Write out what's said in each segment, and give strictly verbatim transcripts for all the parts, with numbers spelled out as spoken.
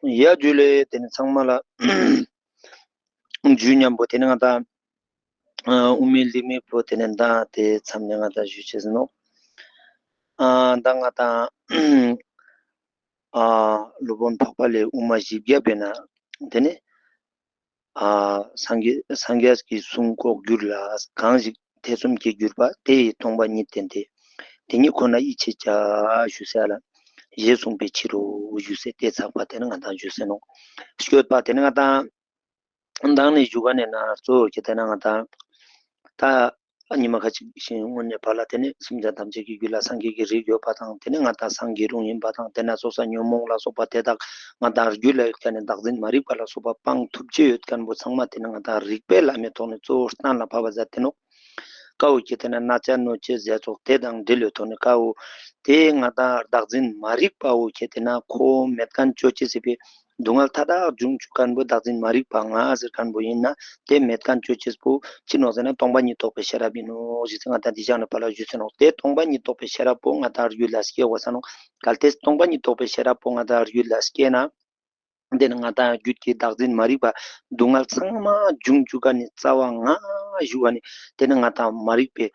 ཡ་ཇུ་ལེ། ཏེ་ནེ་ཚང་མ་ལ་ཇུ་ཉམ་པོ་ཏེ་ནེ་ང་དང་ཨ་དབུ་མའི་ལུགས་མི་པོ་ཏེ་ནེ་ད་ཏེ་མཚམས་ནེ་ང་དང་ཞུ་ཅེས་ནོག། ཨ་ད་ང་དང་ཨ་སློབ་དཔོན་འཕགས་པ་ལྷའི་དབུ་མ་བཞི་བརྒྱ་པའི་ནང་ཏེ་ནེ་ཨ་སངས་རྒྱས་སངས་རྒྱས་ཀྱི་གསུང་ལྐོག་གྱུར་ལ་གང་ཞིག་ཐེ་ཚོམ་གྱིས་གྱུར་པ། དེ་ཡི་སྟོང་པ་ཉིད་བསྟན་ཏེ། དེ་ཉིད་ཁོ་ན་ཡིད་ཆེས་བྱ། ཞུས་ས་ལ་ཞེས་གསུངས་པའི་ཕྱིར་རོ། ཞུས་ས་ཏེ་ཚགས་པ་ཏེ་ནེ་ང་དང་ཞུས་ས་ནོག། སྐྱོད་པ་ཏེ་ནེ་ང་དང་མདང་ནེ་ཞུ་ག་ནེ་ན་གཙོ་བོ་ཁྱེར་ཏེ་ན་ང་དང་ད་ཉི་མ་ཁ་ཅིག་ཞིག་སྔོན་ནེ་ཕར་ལ་ཏེ་ནེ་སེམས་ཅན་ཐམས་ཅད་ཀྱི་རྒྱུད་ལ་སངས་རྒྱས་ཀྱི་རིགས་ཡོད་པ་དང་ཏེ་ནེ་ང་དང་སངས་རྒྱས་རུང་ཡིན་པ་དང་ཏེ་ན་ཙོགས་ས་ཉོན་མོངས་ལ་སོགས་པ་དེ་དག་ང་དང་རྒྱུད་ལ་ཡོད་ཁན་ནི་བདག་འཛིན་མ་རིག་པ་ལ་སོགས་པ་སྤང་ཐུབ་ཅེས་ཡོད་ཁན་པོ་ཚང་མ་ཏེ་ནེ་ང་དང་རིག་པའི་ལམ་མི་ཐོག་ནེ་གཙོ་བོ་གཏན་ལ་ཕབ་པ་ཟེར་ཏེ་ནོག། ཀ་བོ་ཁྱེར་ཏེ་ན་གནོད་བྱ་གནོད་བྱེད་ཟེར་ཙོགས་ཏེ་དང་འབྲེལ་ཡོད་ཐོག་ནེ་ཀ་བོ་ཏེ་ང་དང་བདག་འཛིན་མ་རིག་པ་བོ་ཁྱེར་ཏེ་ན་ཁོ་མེད་ཁན་ཅོ་ཅེས་སི་ཕི་སྡུག་བསྔལ་མཐའ་དག་འབྱུང་བཅུག་ཁན་པོ་བདག་འཛིན་མ་རིག་པ་ང་ཟེར་ཁན་པོ་ཡིན་ན་ཏེ་མེད་ཁན་ཅོ་ཅེས་པོ་ཅི་ནོག་ཟེར་ན་སྟོང་པ་ཉིད་རྟོགས་པའི་ཤེས་རབ་ཡིན་ནོག། ཞེས་ང་དང་ཏེ་ཞག་ནེ་ཕར་ལ་ཞུས་ས་ནོག། ཏེ་སྟོང་པ་ཉིད་རྟོགས་པའི་ཤེས་རབ་པོ་ང་དང་རྒྱུད་ལ་སྐྱེ་དགོས་ས་ནོག། གལ་ཏེ་སྟོང་པ་ཉིད་རྟོགས་པའི་ཤེས་རབ་པོ་ང་དང་རྒྱུད་ལ་སྐྱེས་ན། ཏེ་ནེ་ང་དང་རྒྱུད་ཀྱི་བདག་འཛིན་མ་རིག་པ་སྡུག་བསྔལ་ཚང་མ་འབྱུང་བཅུག་ཁན་ནི་རྩ་བ་ང་ཞུ་བ་ནི་ཏེ་ནེ་ང་དང་མ་རིག་པའི་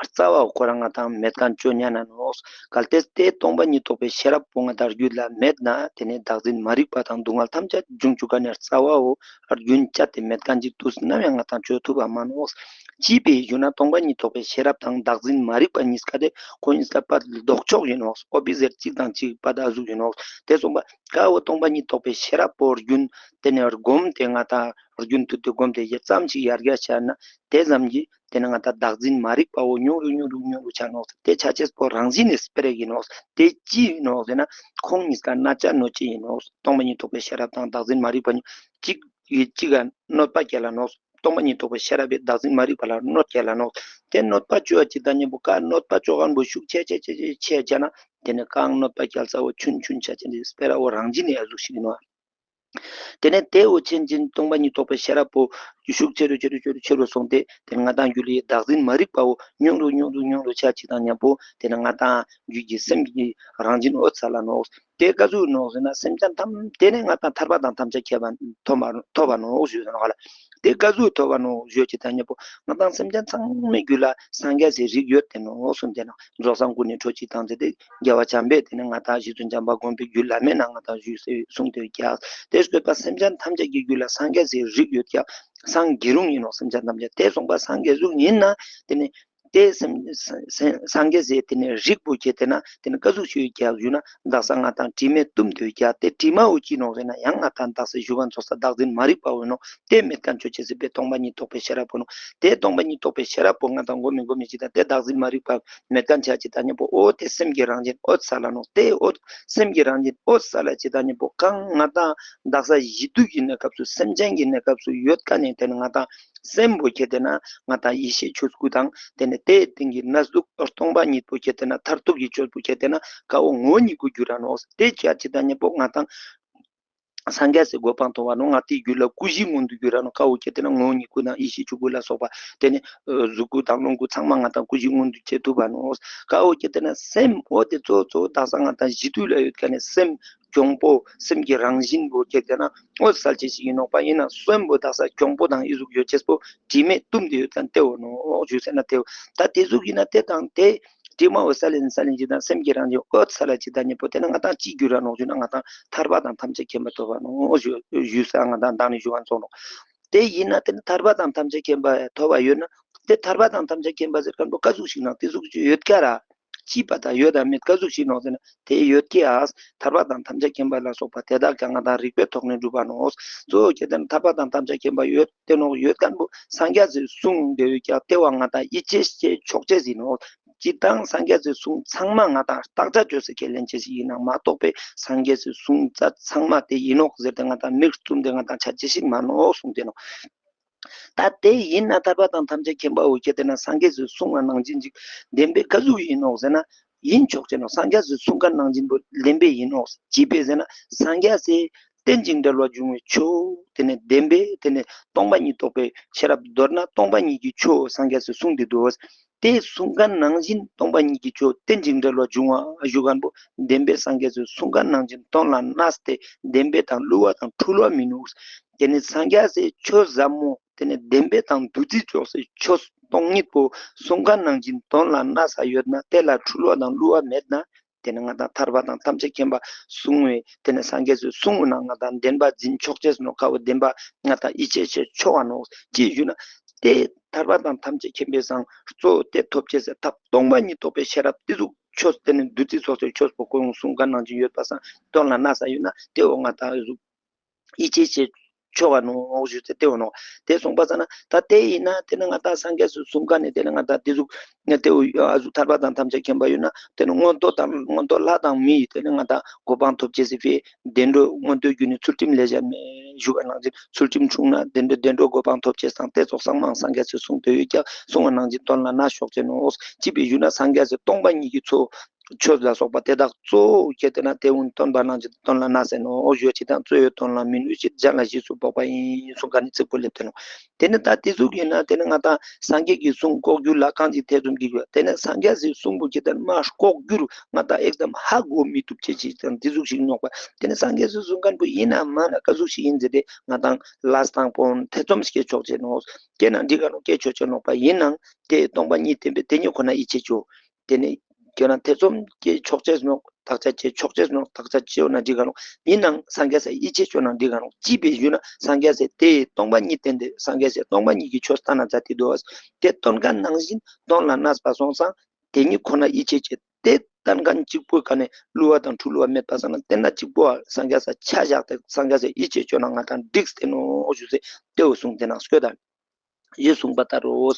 རྩ་བ་ཁོ་རང་ང་དང་མེད་ཁན་ཅོ་ཉན་ན་ནོག། གལ་ཏེ་ཏེ་སྟོང་པ་ཉིད་རྟོགས་པའི་ཤེས་རབ་པོ་ང་དང་རྒྱུད་ལ་མེད་ན་ཏེ་ནེ་བདག་འཛིན་མ་རིག་པ་དང་སྡུག་བསྔལ་ཐམས་ཅད་འབྱུང་བཅུག་ཁན་ནི་རྩ་བ་བོ་རྒྱུན་བཅད་དེ་མེད་ཁན་ཅིག་དུས་ནམ་ཡང་ང་དང་ཅོ་ཐུབ་པ་མ་ནོག། ཅི་ཕི་ཞུ་ན་སྟོང་པ་ཉིད་རྟོགས་པའི་ཤེས་རབ་དང་བདག་འཛིན་མ་རིག་པ་གཉིས་ཀ་ཏེ་ཁོ་གཉིས་ཀ་པ་ལྡོག་ཕྱོགས་ཡིན་ནོག། ཨོ་པོ་ཟིཊ་གཅིག་དང་གཅིག་པ་ད་ཟུག་ཡིན་ནོག། ཏེ་སོང་པ་ཀ་བོ་སྟོང་པ་ཉིད་རྟོགས་པའི་ཤེས་རབ་པོ་རྒྱུན་ཏེ་ནེ་སྒོམ་སྟེ་ང་དང་རྒྱུན་མཐུད་དེ་སྒོམ་སྟེ་ཡེ་ཙམ་ཞིག་ཡར་རྒྱས་ཆ་ན་ཏེ་ཙམ་གྱིས་ཏེ་ནེ་ང་དང་བདག་འཛིན་མ་རིག་པ་བོ་ཉུང་རུ་ཉུང་རུ་ཉུང་རུ་ཆ་ནོག། ཏེ་ཆ་ཅེས་པོ་རང་བཞིན་ནི་སྤེ་ར་ཡིན་ནོག། ཏེ་ཅི་ཡིན་ནོག་ཟེར་ན་ཁོང་གཉིས་ཀ་གནོད་བྱ་གནོད་བྱེད་ཡིན་ནོག། སྟོང་པ་ཉིད་རྟོགས་པའི་ཤེས་རབ་དང་བདག་འཛིན་མ་རིག་པ་གཉིས་གཅིག་གིས་གཅིག་ག་གནོད་པ་སྐྱེལ་ལ་ནོག། སྟོང་པ་ཉིད་རྟོགས་པའི་ཤེས་རབ་པོ་བདག་འཛིན་མ་རིག་པ་ལ་གནོད་སྐྱེལ་ལ་ནོག། ཏེ་གནོད་པ་ཅོ་བ་ཅིག་དང་ཉམ་པོ་ཀ་གནོད་པ་ཅོ་ཁན་པོ་ཤུགས་ཆེ་ཆེ་ཆེ་ཆེ་ཆ་ན་ཏེ་ནེ་ཀ་གནོད་པ་སྐྱེལ་ས་བོ་ཆུན་ཆུན་ཆ་ཅེས་ནི་སྤེ་ར་བོ་རང་བཞིན་ནི་ཡ་ཟུག་ཞིག་ཡིན་ནོག། ཏེ་ནེ་ཏེ་བོ་ཆེན་ཅིག་སྟོང་པ་ཉིད་རྟོགས་པའི་ཤེས་རབ་པོ་ཤུགས་ཆེ་རུ་ཆེ་རུ་ཆེ་རུ་ཆེ་རུ་སོང་སྟེ་ཏེ་ནེ་ང་དང་རྒྱུད་ལ་བདག་འཛིན་མ་རིག་པ་བོ་ཉུང་རུ་ཉུང་རུ་ཉུང་རུ་ཆ་ཅིག་དང་ཉམ་པོ་ཏེ་ནེ་ང་དང་རྒྱུད་ཀྱི་སེམས་ཀྱི་རང་བཞིན་འོད་གསལ་ལ་ནོག། ཏེ་ཀ་ཟུག་ནོག་ཟེར་ན་སེམས་ཅན་ཐམས་ཏེ་ནེ་ང་དང་ཐར་པ་དང་ཐམས་ཅད་མཁྱེན་པ་ཐོབ་པ་ཐོབ་པ་ནོག་ཞུས་ནོག་ལ། ཏེ་ཀ་ཟུག་ཐོབ་པ་ནོག་ཞུ་ཅིག་དང་ཉམ་པོ་ང་དང་སེམས་ཅན་ཚང་མའི་རྒྱུད་ལ་སངས་རྒྱས་སི་རིགས་ཡོད་དེ་ནོག་གསུངས་ཏེ་ནོག། རྫོགས་སངས་སྐུ་ནི་ཁྲོ་ཅིག་དང་ཏེ་ཏེ་རྒྱལ་བ་བྱམས་པས་ཏེ་ནེ་ང་དང་རྗེ་བཙུན་བྱམས་པ་མགོན་པོའི་རྒྱུད་བླ་མའི་ནང་ང་དང་ཞུས་སེ་གསུངས་ཏེ་ཡོད་ཀྱག། ཏེ་སྐྱོད་པ་སེམས་ཅན་ཐམས་ཅད་ཀྱི་རྒྱུད་ལ་སངས་རྒྱས་སི་རིགས་ཡོད་ཀྱག། སངས་རྒྱས་རུང་ཡིན་ནོག། སེམས་ཅན་ཐམས་ཅད་ཏེ་སོང་པ་སངས་རྒྱས་ཟུག་ཡིན་ན་ཏེ་ནེ་ཏེ་སེམས་སངས་རྒྱས་སི་ཏེ་ནེ་རིགས་པོ་ཁྱེར་ཏེ་ན་ཏེ་ནེ་ཀ་ཟུག་ཞིག་ཡོད་ཀྱག་ཞུ་ན་དག་ས་ང་དང་དྲི་མས་བཏུམས་ཏེ་ཡོད་ཀྱག། ཏེ་དྲི་མ་བོ་ཅི་ནོག་ཟེར་ན་ཡང་ང་དང་དག་ས་ཞུ་བ་ཙོགས་ས་བདག་འཛིན་མ་རིག་པ་བོ་ནོག། ཏེ་མེད་ཁན་ཅོ་ཅེས་སི་ཕི་སྟོང་པ་ཉིད་རྟོགས་པའི་ཤེས་རབ་པོ་ནོག། ཏེ་སྟོང་པ་ཉིད་རྟོགས་པའི་ཤེས་རབ་པོ་ང་དང་སྒོམ་མི་སྒོམ་མི་ཅིག་དང་ཏེ་བདག་འཛིན་མ་རིག་པ་མེད་ཁན་ཆ་ཅིག་དང་ཉམ་པོ་འོ་ཏེ་སེམས་ཀྱི་རང་བཞིན་འོད་གསལ་ལ་ནོག། ཏེ་འོ་སེམས་ཀྱི་རང་བཞིན་འོད་གསལ་ལ་ཅིག་དང་ཉམ་པོ་གང་ང་དང་དག་ས་གཞི་དུས་ཀྱི་གནས་སྐབས་སུ་སེམས་ཅན་གྱི་གནས་སྐབས་སུ་ཡོད་ཁན་ནི་ཏེ་ནེ་ང་དང་སེམས་པོ་ཁྱེར་ཏེ་ན་ང་དང་ཡེ་ཤེས་ཆོས་སྐུ་དང་ཏེ་ནེ་ཏེའི་སྟེང་གི་གནས་ལུགས་སྟོང་པ་ཉིད་པོ་ཁྱེར་ཏེ་ན་མཐར་ཐུག་གི་ཆོས་པོ་ཁྱེར་ཏེ་ན་ཀ་བོ་ངོ་བོ་ཉིད་ཀྱི་རྒྱུ་ར་ནོག། ཏེ་ཆ་ཅིག་དང་ཉམ་པོ་ང་དང་སངས་རྒྱས་སི་གོ་འཕང་ཐོབ་པ་ནོག། ང་དང་ཏེའི་རྒྱུད་ལ་སྐུ་བཞི་མངོན་དུ་གྱུར་ར་ནོག། ཀ་བོ་ཁྱེར་ཏེ་ན་ངོ་བོ་ཉིད་སྐུ་དང་ཡེ་ཤེས་ཆོས་སྐུ་ལ་སོགས་པ་ཏེ་ནེ་གཟུགས་སྐུ་དང་ལོངས་སྐུ་ཚང་མ་ང་དང་སྐུ་བཞི་མངོན་དུ་བྱེད་ཐུབ་པ་ནོག། ཀ་བོ་ཁྱེར་ཏེ་ན་སེམས་འོ་ཏེ་གཙོ་གཙོ་དག་ས་ང་དང་གཞི་དུས་ལ་ཡོད་ཁན་ནི་སེམས་གྱོང་པོ་སེམས་ཀྱི་རང་བཞིན་པོ་ཁྱེར་ཏེ་ན་འོད་གསལ་ཅན་ཞིག་ཡིན་ནོག་པ། ཡིན་ན་སེམས་པོ་དག་ས་གྱོང་པོ་དང་ཨི་ཟུག་ཡོད་ཅེས་པོ་དྲི་མས་བཏུམས་ཏེ་ཡོད་ཁན་ཏེ་བོ་ནོག་ཞུས་ཟེར་ན་ཏེ་བོ་ད་ཏེ་ཟུག་ཡིན་ན་ཏེ་དང་ཏེ་དྲི་མ་བོ་སལ་ལེན་སལ་ལེན་ཅིག་དང་སེམས་ཀྱི་རང་བཞིན་འོད་གསལ་ལ་ཅིག་དང་ཉམ་པོ་ཏེ་ནེ་ང་དང་ཅི་གྱུར་ར་ནོག་ཞུ་ན་ང་དང་ཐར་པ་དང་ཐམས་ཅད་མཁྱེན་པ་ཐོབ་པ་ནོག་ཞུ་ཞུས་ས་ང་དང་མདང་ནེ་ཞུ་བ་ཙོགས་ནོག། ཏེ་ཡིན་ན་ཏེ་ནེ་ཐར་པ་དང་ཐམས་ཅད་མཁྱེན་པ་ཐོབ་པ་ཡོད་ན་ཏེ་ཐར་པ་དང་ཐམས་ཅད་མཁྱེན་པ་ཟེར་ཁན་པོ་ཀ་ཟུག་ཞིག་ན་ཏེ་ཟུག་ཅིག་ཡོད་ཀྱག་ར། ཅི་པ་དང་ཡོད་དང་མེད་ཀ་ཟུག་ཞིག་ནོག་ཟེར་ན་ཏེ་ཡོད་ཀྱག། ཐར་པ་དང་ཐམས་ཅད་མཁྱེན་པ་ལ་སོགས་པ་དེ་དག་ཀྱང་ང་དང་རིགས་པའི་ཐོག་ནེ་སྒྲུབ་པ་ནོག། གཙོ་བོ་ཁྱེར་ཏེ་ན་ཐར་པ་དང་ཐམས་ཅད་མཁྱེན་པ་ཡོད་ཏེ་ནོག། ཡོད་ཁན་པོ་སངས་རྒྱས་སི་གསུང་ཏེ་ཡོད་ཀྱག། ཏེ་བོ་ང་དང་ཡིད་ཆེས་ཅེས་ཆོག་ཅེས་ཡིན་ནོག། ཅི་དང་སངས་རྒྱས་སི་གསུང་ཚང་མ་ང་དང་བརྟག་དཔྱད་ཅོས་སེ་ཁས་ལེན་ཅེས་ཤིག་ཡིན་ན་མ་གཏོགས་པའི་སངས་རྒྱས་སི་གསུང་རྩ་ཚང་མ་ཏེ་ཡིན་ནོག་ཟེར་ཏེ་ང་དང་མིག་བཙུམས་ཏེ་ང་དང་ཆ་ཅེས་ཤིག་མ་ནོག་གསུངས་ཏེ་ནོག། ད་ཏེ་ཡིན་ན་ཐར་པ་དང་ཐམས་ཅད་མཁྱེན་པ་བོ་ཁྱེར་ཏེ་ན་སངས་རྒྱས་སི་གསུང་བ་ནང་བཞིན་ཅིག་བདེན་པའི་ཀ་ཟུག་ཡིན་ནོག་ཟེར་ན་ཡིན་ཆོག་ཅེས་ནོག། སངས་རྒྱས་སི་གསུང་ཁན་ནང་བཞིན་པོ་བདེན་པའི་ཡིན་ནོག། ཅི་ཕི་ཟེར་ན་སངས་རྒྱས་སི་རྟེན་ཅིང་འབྲེལ་བར་འབྱུང་བའི་ཆོས་ཏེ་ནེ་བདེན་པའི་ཏེ་ནེ་སྟོང་པ་ཉིད་རྟོགས་པའི་ཤེས་རབ་མདོར་ན་སྟོང་པ་ཉིད་ཀྱི་ཆོས་སངས་རྒྱས་སི་གསུང་འདི་འདུག། དེ་གསུང་ཁན་ནང་བཞིན་སྟོང་པ་ཉིད་ཀྱི་ཆོས་རྟེན་ཅིང་འབྲེལ་བར་འབྱུང་བ་ཞུ་ཁན་པོ་བདེན་པའི་སངས་རྒྱས་སི་གསུང་ཁན་ནང་བཞིན་དོན་ལ་གནས་ཏེ་བདེན་པའི་དང་བསླུ་བ་དང་འཁྲུལ་བ་མིན་ནོག། དེ་ནི་སངས་རྒྱས་སི་ཆོས་ཟབ་མོ་དེ་ནི་བདེན་པའི་དང་བདུད་རྩི་ཙོགས་སི་ཆོས་སྟོང་ཉིད་པོ་གསུང་ཁན་ནང་བཞིན་དོན་ལ་གནས་ས་ཡོད་ན་དེ་ལ་འཁྲུལ་བ་དང་བསླུ་བ་མེད་ན། དེ་ནི་ང་དང་ཐར་པ་དང་ཐམས་ཅད་མཁྱེན་པ་གསུང་བའི་དེ་ནི་སངས་རྒྱས་སི་གསུང་ན་ང་དང་བདེན་པ་འཛིན་ཆོག་ཅེས་ནོག། ཁ་བོ་བདེན་པ་ང་དང་ཡིད་ཆེས་བྱེད་ཆོག་ག་ནོག། ཅི་ཞུ་ན་དེ་ཐར་པ་དང་ཐམས་ཅད་མཁྱེན་པའི་སང་གཙོ་བོ་དེ་ཐོབ་ཅེས་སི་ཐབས་སྟོང་པ་ཉིད་རྟོགས་པའི་ཤེས་རབ་དེ་ཟུག་ཆོས་དེ་ནི་བདུད་རྩི་ཙོགས་སི་ཆོས་པོ་ཁོང་གསུང་ཁན་ནང་བཞིན་ཡོད་པ་སང་དོན་ལ་གནས་ས་ཡོད་ན་དེ་བོ་ང་དང་ཟུག་ཡིད་ཆེས་བྱེད་ཆོག་ག་ནོག་ཞུ་ཚེ་དེ་བོ་ནོག། དེ་གསུངས་པ་ཙ་ན་ད་དེ་ཡིན་ན་དེ་ནི་ང་དང་སངས་རྒྱས་སི་གསུང་ཁན་ནི་དེ་ནི་ང་དང་དེ་ཟུག་ནི་དེ་བོ་ཨ་ཟུག་ཐར་པ་དང་ཐམས་ཅད་མཁྱེན་པ་ཡོད་ན་དེ་ནི་མངོན་མཐོ་དང་མངོན་མཐོ་ལྷ་དང་མིའི་དེ་ནི་ང་དང་གོ་འཕང་ཐོབ་ཅེས་སི་ཕི་བདེ་འགྲོ་མངོན་མཐོའི་རྒྱུ་ནི་ཚུལ་ཁྲིམས་ལས་གཞན་མེད་ཞུ་བ་ནང་བཞིན་ཚུལ་ཁྲིམས་འཁྲུངས་ན་བདེ་འགྲོ་བདེ་འགྲོ་གོ་འཕང་ཐོབ་ཅེས་སང་དེ་ཙོགས་སང་མང་སངས་རྒྱས་སི་གསུང་དེ་ཡོད་ཀྱང་གསུང་བ་ནང་བཞིན་དོན་ལ་གནས་ཆོག་ཅེས་ནོག། ཅི་ཕི་ཞུ་ན་སངས་རྒྱས་སི་སྟོང་པ་ཉིད་ཀྱི་ཚོགས་ཆོས་ལ་སོགས་པ་དེ་དག་གཙོ་བོ་ཁྱེར་ཏེ་ན་དེ་འུན་སྟོན་པ་ནང་བཞིན་དོན་ལ་གནས་ཟེར་ནོག་ཞུ་ཅིག་དང་གཙོ་བོའི་དོན་ལ་མི་གནས་ཤིང་གཞན་ལ་རྗེས་སུ་དཔོག་པ་ཡིན་གསུང་ཁན་ནི་ཚིག་པོ་སླེབས་ཏེ་ནོག། དེ་ནི་ད་དེ་ཟུག་ཡིན་ན་དེ་ནི་ང་དང་སངས་རྒྱས་ཀྱི་གསུང་ལྐོག་གྱུར་ལ་གང་ཅི་ཐེ་ཚོམ་གྱི་ཡོད། དེ་ནི་སངས་རྒྱས་སི་གསུང་པོ་ཁྱེར་ཏེ་ན་མ་ལྐོག་གྱུར་ང་དང་ཨེག་དམ་ཧ་གོ་མི་ཐུབ་ཅེས་ཤིག་དང་དེ་ཟུག་ཤིག་ནོག་པ། དེ་ནི་སངས་རྒྱས་སི་གསུང་ཁན་པོ་ཡིན་ན་མ་ན་ག་ཟུག་ཤིག་ཡིན་ཟེར་ཏེ་ང་དང་ལས་དང་པོ་ཐེ་ཚོམ་སྐྱེ་ཆོག་ཅེས་ནོག། སྐྱེ་ན་འགྲིག་ག་ནོག། སྐྱེ་ཆོག་ཅེས་ནོག་པ། ཡིན་ནའང་དེ་སྟོང་པ་ཉིད་བསྟན་པའི་དེ་ཉིད་ཁོ་ན་ཡིད་ཆེས་ཆོག། དེ་ནི་ཁྱོད་རང་ཐེ་ཚོམ་སྐྱེ་ཆོག་ཅེས་ནོག། བརྟག་དཔྱད་བྱེད་ཆོག་ཅེས་ནོག། བརྟག་དཔྱད་བྱེད་ན་འགྲིག་ག་ནོག། ཡིན་ནའང་སངས་རྒྱས་སི་ཡིད་ཆེས་བཅོ་ན་འགྲིག་ག་ནོག། ཅི་ཕི་ཞུ་ན་སངས་རྒྱས་སི་དེ་སྟོང་པ་ཉིད་བསྟན་ཏེ་སངས་རྒྱས་སི་སྟོང་པ་ཉིད་ཀྱི་ཆོས་སྟན་ན་མཛད་དེ་འདུག། དེ་སྟོན་ཁན་ནང་བཞིན་དོན་ལ་གནས་པ་སོང་ཙང་དེ་ཉིད་ཁོ་ན་ཡིད་ཆེས་བྱེད། དེ་སྟོན་ཁན་གཅིག་པོའི་ཀ་ནས་བསླུ་བ་དང་འཁྲུལ་བ་མེད་པ་སང་ན་དེ་ན་གཅིག་པོ་སངས་རྒྱས་སི་ཆ་བཞག་སྟེ་སངས་རྒྱས་སི་ཡིད་ཆེས་བཅོ་ན་ང་དང་འགྲིག་སྟེ་ནོག་ཞུ་ཚེ་དེ་བོ་གསུངས་ཏེ་ན་སྐྱོད་དང་། ཞེས་གསུངས་པ་ལྟར་རོ།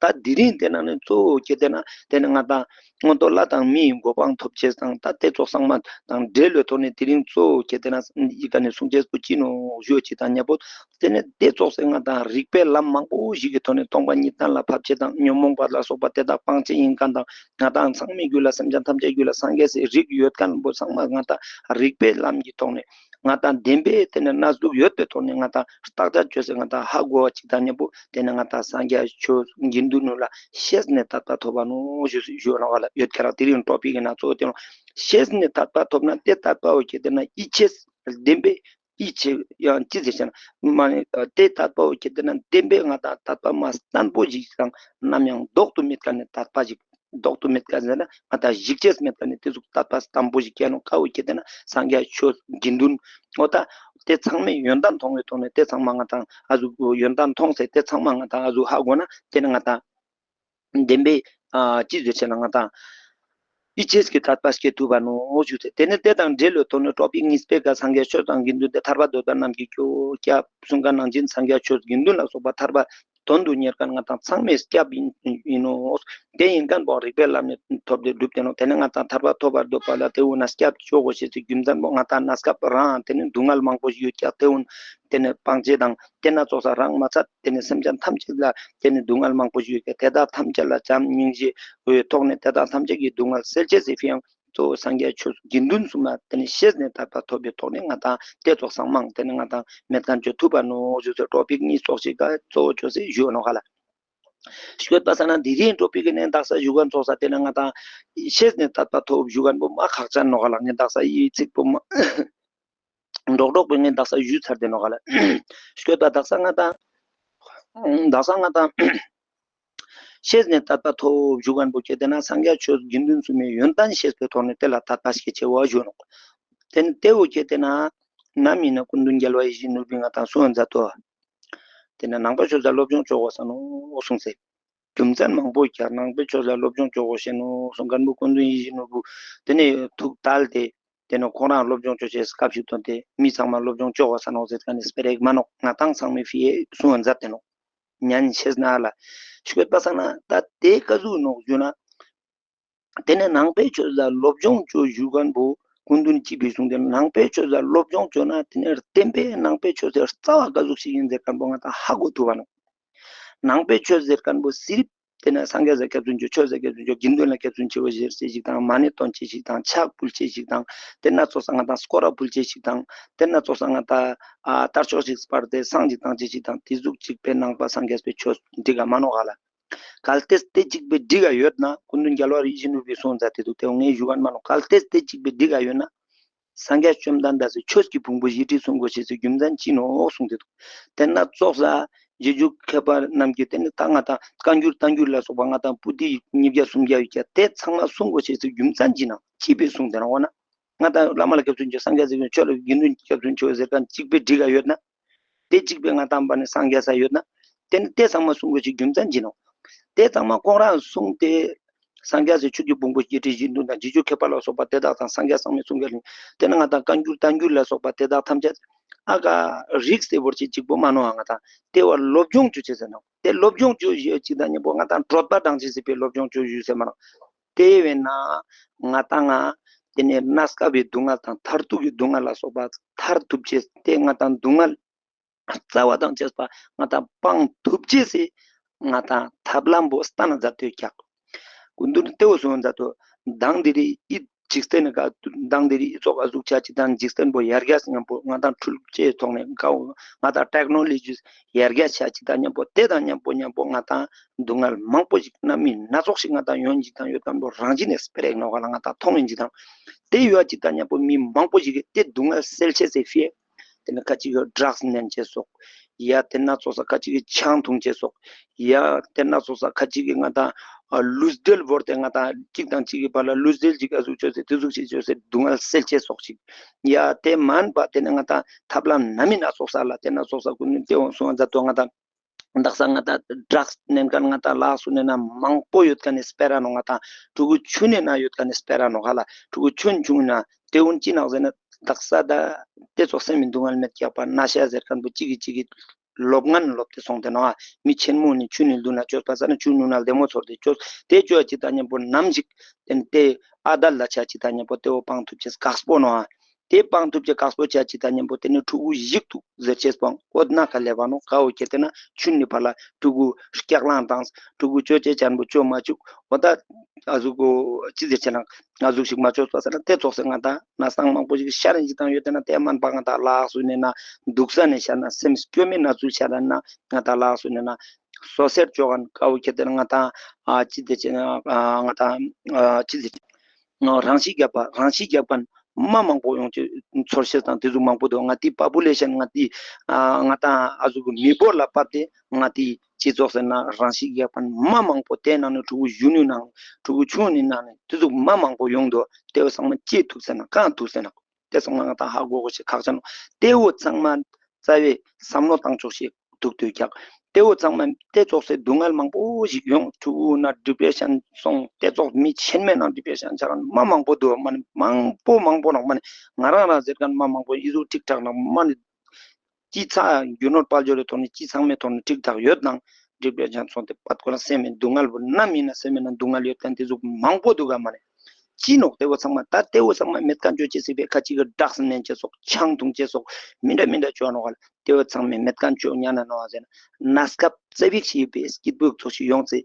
ད་དེ་རིང་དེ་ན་ནི་གཙོ་བོ་ཁྱེར་ཏེ་ན་དེ་ནི་ང་དང་མངོན་མཐོ་ལྷ་དང་མིའི་གོ་འཕང་ཐོབ་ཅེས་དང་ད་དེ་ཙོགས་སང་མ་དང་འབྲེལ་བའི་ཐོག་ནས་དེ་རིང་གཙོ་བོ་ཁྱེར་ཏེ་ན་ཡི་ག་ནས་གསུང་ཅེས་པོ་ཅི་ནོག་ཞུ་ཅིག་དང་ཉེ་པོ། དེ་ནི་དེ་ཙོགས་སེ་ང་དང་རིགས་པའི་ལམ་མང་པོ་ཞིག་གི་ཐོག་ནས་སྟོང་པ་ཉིད་གཏན་ལ་ཕབ་ཅེས་དང་ཉོན་མོངས་པ་ལ་སོགས་པ་དེ་དག་སྤང་ཅེས་ཡིན་ཁན་དང་ང་དང་ཚང་མའི་རྒྱུད་ལ་སེམས་ཅན་ཐམས་ཅད་རྒྱུད་ལ་སངས་རྒྱས་སི་རིགས་ཡོད་ཁན་པོ་ཚང་མ་ང་དང་རིགས་པའི་ལམ་གྱི་ཐོག་ནས་ང་དང་བདེན་པའི་དེ་ནི་གནས་ལུགས་ཡོད་པའི་ཐོག་ནས་ང་དང་བརྟག་དཔྱད་བཅོས་སེ་ང་དང་ཧ་གོ་བ་ཅིག་དང་ཉམ་པོ་དེ་ནི་ང་དང་སངས་རྒྱས་ཆོས་དགེ་འདུན་ནུ་ལ་ཤེས་ནས་དད་པ་ཐོབ་པ་ནོག་ཞུ་ཞུ་ནོག་ལ་ཡོད་ཁྱེར་རང་དེ་རིང་ཊོ་པིག་ཡིན་ན་གཙོ་བོ་དེ་ནོག། ཤེས་ནས་དད་པ་ཐོབ་ན་དེ་དད་པ་བོ་ཁྱེར་ཏེ་ན་ཡིད་ཆེས་བདེན་པའི་ཡིད་ཆེས་ཡང་ཅི་ཟེར་ཤེ་ན་མ་ནི་དེ་དད་པ་བོ་ཁྱེར་ཏེ་ན་བདེན་པའི་ང་དང་དད་པ་མ་བརྟན་པོ་ཞིག་དང་ནམ་ཡང་ལྡོག་ཏུ་མེད་ཁན་ནི་དད་པ་ཞིག་ལྡོག་ཏུ་མེད་ཁན་ཟེར་ན་ང་དང་ཞིག་ཅེས་མེད་ཁན་ནི་དེ་ཟུག་དད་པ་བརྟན་པོ་ཞིག་སྐྱེ་ནོག། ཀ་བོ་ཁྱེར་ཏེ་ན་སངས་རྒྱས་ཆོས་དགེ་འདུན་འོ་ད་དེ་ཚང་མས་ཡོན་ཏན་མཐོང་བའི་ཐོག་ནས་དེ་ཚང་མ་ང་དང་ཨ་ཟུག་ཡོན་ཏན་མཐོང་སེ་དེ་ཚང་མ་ང་དང་ཨ་ཟུག་ཧ་གོ་ན་དེ་ནི་ང་དང་བདེན་པའི་ཨ་ཅི་ཟེར་ཤེ་ན་ང་དང་ཡིད་ཆེས་ཀྱི་དད་པ་སྐྱེ་ཐུབ་པ་ནོག་ཞུ་ཚེ། དེ་ནི་དེ་དང་འབྲེལ་བའི་ཐོག་ནས་ཊོ་པིག་གཉིས་པའི་ཀ་སངས་རྒྱས་ཆོས་དང་དགེ་འདུན་ཏེ་ཐར་པ་འདོད་པ་རྣམས་ཀྱི་རྒྱུ་སྐྱབས་གསུང་ཁན་ནང་བཞིན་སངས་རྒྱས་ཆོས་དགེ་འདུན་ལ་སོགས་པ་ཐར་པ་དོན་དུ་གཉེར་ཁན་ང་དང་ཚང་མའི་སྐྱབས་ཡིན་ཡིན་ནོག། དེ་ཡིན་ཁན་པོ་རིགས་པའི་ལམ་ནས་ཐོབ་སྟེ་སྒྲུབ་སྟེ་ནོག། དེ་ནི་ང་དང་ཐར་པ་ཐོབ་པར་འདོད་པ་ལ་དེ་འུ་ན་སྐྱབས་བཅོལ་དགོས་ཤེས་སི་རྒྱུ་མཚན་པོ་ང་དང་གནས་སྐབས་རང་དེ་ནི་སྡུག་བསྔལ་མང་པོ་ཞིག་ཡོད་ཀྱག། དེ་འུ་དེ་ནི་སྤང་བྱ་དང་དེ་ན་ཙོགས་ས་རང་མ་ཚད་དེ་ནི་སེམས་ཅན་ཐམས་ཅད་ལ་དེ་ནི་སྡུག་བསྔལ་མང་པོ་ཞིག་ཡོད་ཀྱག། དེ་དག་ཐམས་ཅད་ལ་བྱམས་སྙིང་རྗེ་བའི་ཐོག་ནས་དེ་དག་ཐམས་ཅད་ཀྱི་སྡུག་བསྔལ་སེལ་ཅེས་སི་ཕི་ཡང་གཙོ་བོ་སངས་རྒྱས་ཆོས་དགེ་འདུན་གསུམ་ལ་དེ་ནི་ཤེས་ནས་དད་པ་ཐོབ་པའི་ཐོག་ནས་ང་དང་དེ་ཙོགས་སང་མང་དེ་ནི་ང་དང་མེད་ཁན་བཅོ་ཐུབ་པ་ནོག་ཞུ་ཚེ། ཊོ་པིག་གཉིས་ཙོགས་ཤིག་ག་གཙོ་བོ་བཅོས་སེ་ཞུ་ནོག་ག་ལ། ཤོད་པ་ས་ན་དེ་རིང་ཊོ་པིག་གི་ནི་དག་ས་ཞུ་ཁན་ཙོགས་ས་དེ་ནི་ང་དང་ཤེས་ནས་དད་པ་ཐོབ་ཞུ་ཁན་པོ་མ་ཁག་ཅན་ནོག་ག་ལ། ངས་དག་ས་ཡི་ཚིག་པོ་མ་འགྲོགས་འགྲོགས་པོ་ངས་དག་ས་ཞུ་ཚར་ཏེ་ནོག་ག་ལ། ཤོད་པ་དག་ས་ང་དང་དག་ས་ང་དང་ཤེས་ནས་དད་པ་ཐོབ་ཞུ་ཁན་པོ་ཁྱེར་ཏེ་ན་སངས་རྒྱས་ཆོས་དགེ་འདུན་གསུམ་མའི་ཡོན་ཏན་ཤེས་པའི་ཐོག་ནས་དེ་ལ་དད་པ་སྐྱེ་ཅེས་བོ་ཞུ་ནོག། དེ་ནི་དེ་བོ་ཁྱེར་ཏེ་ན་ནམ་ཡིན་ན་སྐུ་མདུན་རྒྱལ་བ་ཡིད་བཞིན་ནོར་བུས་ང་དང་གསུང་མཛད་དོ། དེ་ནི་ནང་པའི་ཆོས་ལ་སློབ་སྦྱོང་བཅོ་དགོས་ས་ནོག་གསུངས་སེ། རྒྱུ་མཚན་མང་པོ་ཀྱང་ནང་པའི་ཆོས་ལ་སློབ་སྦྱོང་བཅོ་དགོས་ཤེས་ནོག་གསུང་ཁན་པོ་སྐུ་མདུན་ཡིད་བཞིན་ནོར་བུ་དེ་ནི་ཐུགས་དལ་ཏེ་དེ་ནི་ཁོང་རང་སློབ་སྦྱོང་བཅོ་ཅེས་སྐབས་ཤིག་བཏོན་ཏེ་མི་ཚང་མ་སློབ་སྦྱོང་བཅོ་དགོས་ས་ནོག་ཟེར་ཁན་ནི་སྤེ་ར་ཞིག་མན་ནོག། ང་དང་ཚང་མའི་ཕི་ཡེ་གསུང་མཛད་དེ་ནོག། ཉན་ཤེས་ན་ལ་ཤོད་པ་ས་ན་ད་དེ་ཀ་ཟུག་ནོག་ཞུ་ན། དེ་ནས་ནང་པའི་ཆོས་ལ་སློབ་སྦྱོང་བཅོ་ཞུ་ཁན་པོ་སྐུ་མདུན་གྱིས་ཕི་གསུངས་ཏེ་ནང་པའི་ཆོས་ལ་སློབ་སྦྱོང་བཅོ་ན་དེ་ནས་བདེན་པའི་ནང་པའི་ཆོས་སི་རྩ་བ་ག་ཟུག་ཞིག་ཡིན་ཟེར་ཁན་པོ་ང་དང་ཧ་གོ་ཐུབ་བ་ནོག། ནང་པའི་ཆོས་ཟེར་ཁན་པོ་སིརིབ་དེ་ནས་སངས་རྒྱས་ལ་སྐྱབས་སུ་མཆིའོ། ཆོས་ལ་སྐྱབས་སུ་མཆིའོ། དགེ་འདུན་ལ་སྐྱབས་སུ་མཆིའོ་ཟེར་ཅེས་ཤིག་དང་མ་ཎི་འདོན་ཅེས་ཤིག་དང་ཕྱག་ཕུལ་ཅེས་ཤིག་དང་དེ་ན་ཙོགས་ས་ང་དང་སྐོར་ར་ཕུལ་ཅེས་ཤིག་དང་དེ་ན་ཙོགས་ས་ང་དང་ཨ་དར་ལྕོག་ཞིག་སྤར་ཏེ་བསང་ཞིག་བཏང་ཅེས་ཤིག་དང་དེ་ཟུག་ཅིག་པའི་ནང་པ་སངས་རྒྱས་པའི་ཆོས་འགྲིག་ག་མ་ནོག་ག་ལ། གལ་ཏེ་དེ་གཅིག་པའི་འགྲིག་ག་ཡོད་ན། སྐུ་མདུན་རྒྱལ་བ་ཡིད་བཞིན་ནོར་བུས་གསུངས་མཛད་དེ་འདུག། དེ་ངས་ཞུ་མཁན་མ་ནོག། གལ་ཏེ་དེ་གཅིག་པའི་འགྲིག་ག་ཡོད་ན། སངས་རྒྱས་བཅོམ་ལྡན་འདས་སི་ཆོས་ཀྱི་ཕུང་པོ་བཞི་ཁྲི་གསུང་དགོས་ཤེས་སི་རྒྱུ་མཚན་ཅི་ནོག་གསུངས་ཏེ་འདུག། དེ་ན་ཙོགས་ས་རྗེས་འཇུག་མཁས་པ་རྣམས་ཀྱིས་དེ་ནི་ད་ང་དང་བཀའ་འགྱུར་བསྟན་འགྱུར་ལ་སོགས་པ་ང་དང་པོ་ཏི་ཉིས་བརྒྱ་སུམ་བརྒྱ་ཡོད་ཀྱང་དེ་ཚང་མ་གསུང་དགོས་ཤེས་སི་རྒྱུ་མཚན་ཅི་ནོག། ཅི་ཕིའ་གསུངས་ཏེ་ནོག་འོ་ན། ང་དང་བླ་མ་ལ་སྐྱབས་སུ་མཆིའོ། སངས་རྒྱས་ཟེར་མཁན་ཆོས་ལ་དགེ་འདུན་སྐྱབས་སུ་མཆིའོ་ཟེར་མཁན་གཅིག་པའི་འགྲིག་ག་ཡོད་ན། དེ་གཅིག་པའི་ང་དང་པ་ནི་སངས་རྒྱས་ས་ཡོད་ན། དེ་ནི་དེ་ཚང་མ་གསུང་དགོས་ཤེས་རྒྱུ་མཚན་ཅི་ནོག། དེ་ཚང་མ་ཁོང་རང་གསུངས་ཏེ། སངས་རྒྱས་སི་ཆོས་ཀྱི་ཕུང་པོ་བཞི་ཁྲི་བཞི་བདུན་དང་རྗེས་འཇུག་མཁས་པ་ལ་སོགས་པ་དེ་དག་དང་སངས་རྒྱས་ཚང་མས་གསུངས་པའི་ལན། དེ་ནི་ང་དང་བཀའ་འགྱུར་བསྟན་འགྱུར་ལ་སོགས་པ་དེ་དག་ཐམས་ཅད་ཨ་ཀ་རིགས་སེ་བོར་ཅིག་གཅིག་པོ་མ་ནོག། ང་དང་དེ་བ་སློབ་སྦྱོང་བཅོ་ཅེས་ཟེར་ནོག། དེ་སློབ་སྦྱོང་བཅོ་ཞུ་ཅིག་དང་མཉམ་པོ་ང་དང་གྲོད་པ་འགྲངས་ཅེས་ཟེར་བའི་སློབ་སྦྱོང་བཅོ་ཞུ་ཟེར་མ་ནོག། དེ་བས་ན་ང་དང་ང་དེ་ནས་གནས་སྐབས་པའི་སྡུག་བསྔལ་དང་མཐར་ཐུག་གི་སྡུག་བསྔལ་ལ་སོགས་པ་ཐར་ཐུབ་ཅེས་དེ་ང་དང་སྡུག་བསྔལ་རྩ་བ་དང་བཅས་པ་ང་དང་སྤང་ཐུབ་ཅེས་སི་ང་དང་ཐབས་ལམ་པོ་སྟན་ན་མཛད་དེ་ཡོད་ཀྱག། སྐུ་མདུན་དེ་བོ་གསུངས་མཛད་དོ། མདང་དེ་རིང་འི་འཇིག་རྟེན་ནི་ག་མདང་དེ་རིང་འི་ཙོགས་ཨ་ཟུག་ཆ་ཅིག་དང་འཇིག་རྟེན་པོ་ཡར་རྒྱས་མཉམ་པོ་ང་དང་འཕྲུལ་ཆས་ཐོག་ནས་གའོ་ང་དང་ཊེག་ནོ་ལོ་ཇིས་ཡར་རྒྱས་ཆ་ཅིག་དང་མཉམ་པོ་དེ་དང་མཉམ་པོ་མཉམ་པོ་ང་དང་སྡུག་བསྔལ་མང་པོ་ཞིག་སྣ་མིན་སྣ་ཚོགས་ཤིག་ང་དང་ཡོང་ཅིག་དང་ཡོད་མཁན་པོ་རང་བཞིན་ནས་སྤེ་ར་ནོག་ག་ལ་ང་དང་མཐོང་ཡིན་ཅིག་དང་། དེ་ཡོད་ཅིག་དང་མཉམ་པོ་མི་མང་པོ་ཞིག་གིས་དེ་སྡུག་བསྔལ་སེལ་ཆེས་སི་ཕིའ། དེ་ནི་ཁ་ཅིག་གིས་ཌྲགས་ནན་ཅེས་སོགས། ཡ་དེ་ན་ཙོགས་ས་ཁ་ཅིག་གིས་ཆང་འཐུང་ཅེས་སོགས། ཡ་དེ་ན་ཙོགས་ས་ཁ་ཅིག་གིས་ང་དང་ཨ་ལུས་འབྲེལ་བོར་ཏེ་ང་དང་གཅིག་དང་གཅིག་གི་བར་ལ་ལུས་འབྲེལ་ཅིག་ཨ་ཟུག་བཅོས་ཏེ་དེ་ཟུག་ཅིག་བཅོས་ཏེ་སྡུག་བསྔལ་སེལ་ཅེས་སོགས་ཤིག། ཡ་དེ་མན་པ་དེ་ནི་ང་དང་ཐབས་ལམ་སྣ་མིན་སྣ་ཚོགས་ས་ལ་དེ་ན་ཙོགས་ས་ཀུན་ནི་དེ་འོང་སོང་མཛད་དོ། ང་དང་དག་ས་ང་དང་ཌྲགས་ནན་མཁན་ང་དང་ལགས་སུ་ནན་ན་མང་པོ་ཡོད་མཁན་ནི་སྤེ་ར་ནོག། ང་དང་ཕྲུ་གུ་ཆུང་ནན་ན་ཡོད་མཁན་ནི་སྤེ་ར་ནོག་ག་ལ། ཕྲུ་གུ་ཆུང་ཆུང་ན་དེ་འོང་ཅི་ནོག་ཟེར་ན་དག་ས་ད་དེ་ཙོགས་སེམས་མི་སྡུག་བསྔལ་མེད་ཀྱག་པ་ན་ཤ་ཟེར་མཁན་པོ་གཅིག་གིས་གཅིག་གིས་སློབ་ངན་སློབ་སྟེ་སོང་སྟེ་ནོག། མི་ཆེན་མོ་ནི་ཆུང་ནི་ལུས་ན་ཅོས་པ་ས་ན་ཆུང་ནུ་ན་ལྡེ་མོ་ཚོར་ཏེ་ཅོས་དེ་ཅོས་ཅིག་དང་མཉམ་པོ་ནམ་ཞིག་དེ་ནི་དེ་ཨ་དལ་ལ་ཆ་ཅིག་དང་མཉམ་པོ་དེ་བོ་སྤང་ཐུབ་ཅེས་དཀགས་པོ་ནོག། དེ་སྤང་ཐུབ་ཅེས་དཀགས་པོ་ཆ་ཅིག་དང་མཉམ་པོ་དེ་ནི་ཕྲུ་གུ་ཞིག་ཏུ་ཟེར་ཅེས་སྤང་འོ་ན་ག་ལེ་བ་ནོག་ག་འོ་ཁྱེར་ཏེ་ན་ཆུང་ནི་བར་ལ་ཕྲུ་གུ་སྐྱག་ལང་དང་ཕྲུ་གུ་ཅོ་ཅེས་ཅན་པོ་ཅོ་མ་བཅུག་འོ་ད་ཨ་ཟུག་གོ་ཅི་ཟེར་ཅེ་ན་ཨ་ཟུག་ཞིག་མ་ཅོས་པ་ས་ན་དེ་ཙོགས་སེ་ང་དང་ན་སྟངས་མང་པོ་ཞིག་ཤར་རིན་ཅིག་དང་ཡོད་དེ་ན་དེ་མན་པ་ང་དང་ལགས་སུ་ནན་ན་འདུག་ས་ནས་ཤར་ན་སེམས་སྐྱོ་མེད་ན་ཚུལ་ཤར་ན་ང་དང་ལགས་སུ་ནན་ན་སོ་སེར་ཅོ་གན་ག་འོ་ཁྱེར་ཏེ་ན་ང་དང་ཨ་ཅི་ཟེར་ཅེ་ན་ཨ་ང་དང་ཨ་ཅི་ཟེར་ཅེ་ན་རང་ཤི་རྒྱག་པ་རང་ཤི་རྒྱག་མཁན་མ་མང་པོ་ཡོང་ཅེས་ཚོར་ཤེས་དང་དེ་ཟུག་མང་པོ་འདུག། ང་ཏི་པོ་པུ་ལེ་ཤན་ང་ཏི་ཨ་ང་དང་ཨ་ཟུག་གི་མི་འབོར་ལ་བབས་ཏེ་ང་ཏི་སྤྱི་ཚོགས་ཟེར་ན་རང་ཤི་རྒྱག་མཁན་མ་མང་པོ་དེ་ནང་ནས་ཕྲུ་གུ་གཞོན་ནུའི་ནང་ཕྲུ་གུ་ཆུང་ནི་ནང་ནས་དེ་ཟུག་མ་མང་པོ་ཡོང་འདུག། དེ་བོ་ཚང་མ་ཅི་ཐུག་ཟེར་ན་གང་ཐུག་ཟེར་ན། དེ་ཚང་མ་ང་དང་ཧ་གོ་གོ་ཤེས་ཁག་ཅན་ནོག། དེ་བོ་ཚང་མ་རྩ་བའི་བསམ་བློ་བཏང་ཕྱོགས་ཤིག་འདུག་དུས་ཀྱང་། དེ་བོ་ཚང་མ་དེ་ཙོགས་སེ་སྡུག་བསྔལ་མང་པོ་ཞིག་ཡོང་། ཕྲུ་གུ་ན་ཌི་པྲེ་ཤན་སོང་། དེ་ཙོགས་མི་ཆེན་མོའི་ནང་ཌི་པྲེ་ཤན་ཆགས་མཁན་མ་མང་པོ་འདུག། མ་ནི་མང་པོ་མང་པོ་ནོག། མ་ནི་ང་རང་རང་ཟེར་མཁན་མ་མང་པོ་ཨི་ཟུག་ཁྲིག་ཁྲག་ནོག། མ་ནི་ཅི་ཚ་རྒྱུ་ནོར་དཔལ་འབྱོར་རི་ཐོག་ནས་ཅི་ཚང་མའི་ཐོག་ནས་ཁྲིག་ཁྲག་ཡོད་ནང་ཌི་པྲེ་ཤན་སོང་སྟེ་པད་ཀོ་ལ་སེམས་མི་སྡུག་བསྔལ་བོ་ནམ་ཡིན་ན་སེམས་མི་ན་སྡུག་བསྔལ་ཡོད་མཁན་དེ་ཟུག་མང་པོ་འདུག་ག། མ་ནི་ཅི་ནོག། དེ་བོ་ཚང་མ་ད་དེ་བོ་ཚང་མ་མེད་མཁན་ཅོ་ཅེས་སི་ཕིའ་ཁ་ཅིག་གིས་ཌྲགས་ནན་ཅེས་སོགས་ཆང་འཐུང་ཅེས་སོགས་མི་འདྲ་མི་འདྲ་ཅོ་ནོག་ག་ལ། དེ་བོ་ཚང་མ་མེད་མཁན་ཅོ་ཉན་ན་ནོག་ཟེར་ན་གནས་སྐབས་ཙ་པིག་ཞིག་པའི་སྐྱིད་པོ་ཙོགས་ཤིག་ཡོང་ཚེ་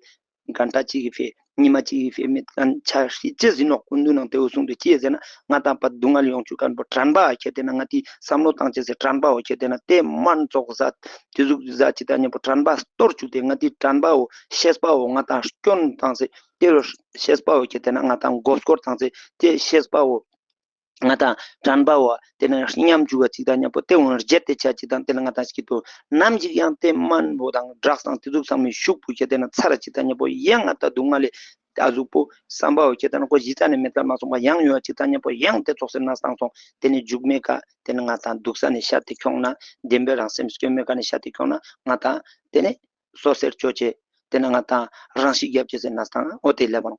གན་ཏ་ཅིག་གི་ཕིའ་ཉི་མ་ཅིག་གི་ཕིའ་མེད་མཁན་ཆ་ཤི་ཅེས་ཡིན་ནོག། སྐུ་མདུན་ནང་དེ་བོ་གསུངས་ཏེ་ཅི་ཟེར་ན་ང་དང་པ་སྡུག་བསྔལ་ཡོང་བཅུག་མཁན་པོ་དྲན་པ་བོ་ཁྱེར་ཏེ་ན་ང་ཏི་བསམ་བློ་བཏང་ཅེས་སི་དྲན་པ་བོ་ཁྱེར་ཏེ་ན་དེ་མན་ཙོགས་ཟ་དེ་ཟུག་ཟ་ཅིག་དང་མཉམ་པོ་དྲན་པ་སྟོར་བཅུག་སྟེ་ང་ཏི་དྲན་པ་བོ་ཤེས་པ་བོ་ང་དང་སྐྱོན་བཏང་སྟེ་དེ་བོ་ཤེས་པ་བོ་ཁྱེར་ཏེ་ན་ང་དང་མགོ་སྐོར་བཏང་སྟེ་དེ་ཤེས་པ་བོ་ང་དང་དྲན་པ་བོ་དེ་ནས་ཉམས་བཅུག་པ་ཅིག་དང་མཉམ་པོ་དེ་འོང་བརྗེད་དེ་ཆ་ཅིག་དང་དེ་ལ་ང་དང་སྐྱིད་པོ་ནམ་ཞིག་ཡང་དེ་དམན་པོ་དང་ཌྲགས་དང་དེ་ཟུག་ཚང་མའི་ཤུགས་པོ་ཁྱེར་ཏེ་ན་ཚར་ཅིག་དང་མཉམ་པོ་ཡང་ང་དང་སྡུག་བསྔལ་ལས་ཨ་ཟུག་པོ་བསམ་པ་བོ་ཁྱེར་ཏེ་ན་ཁོ་གཞི་རྩ་ནས་མེད་ཀ་མ་སོང་པ་ཡང་ཡོང་བ་ཅིག་དང་མཉམ་པོ་ཡང་དེ་ཙོགས་སེ་ན་སྟངས་སོང་དེ་ནས་མཇུག་མེད་ཀ་དེ་ནས་ང་དང་སྡུག་ས་ནས་ཤར་ཏེ་ཁྱོང་ན་བདེན་པའི་རང་སེམས་སྐྱོན་མེད་ཀ་ནས་ཤར་ཏེ་ཁྱོང་ན་ང་དང་དེ་ནས་སོ་སེར་ཅོ་ཅེས། དེ་ནས་ང་དང་རང་ཤི་རྒྱབ་ཅེས་ཟེར་ན་སྟངས་འོ་དེ་ལེབ་བ་ནོག།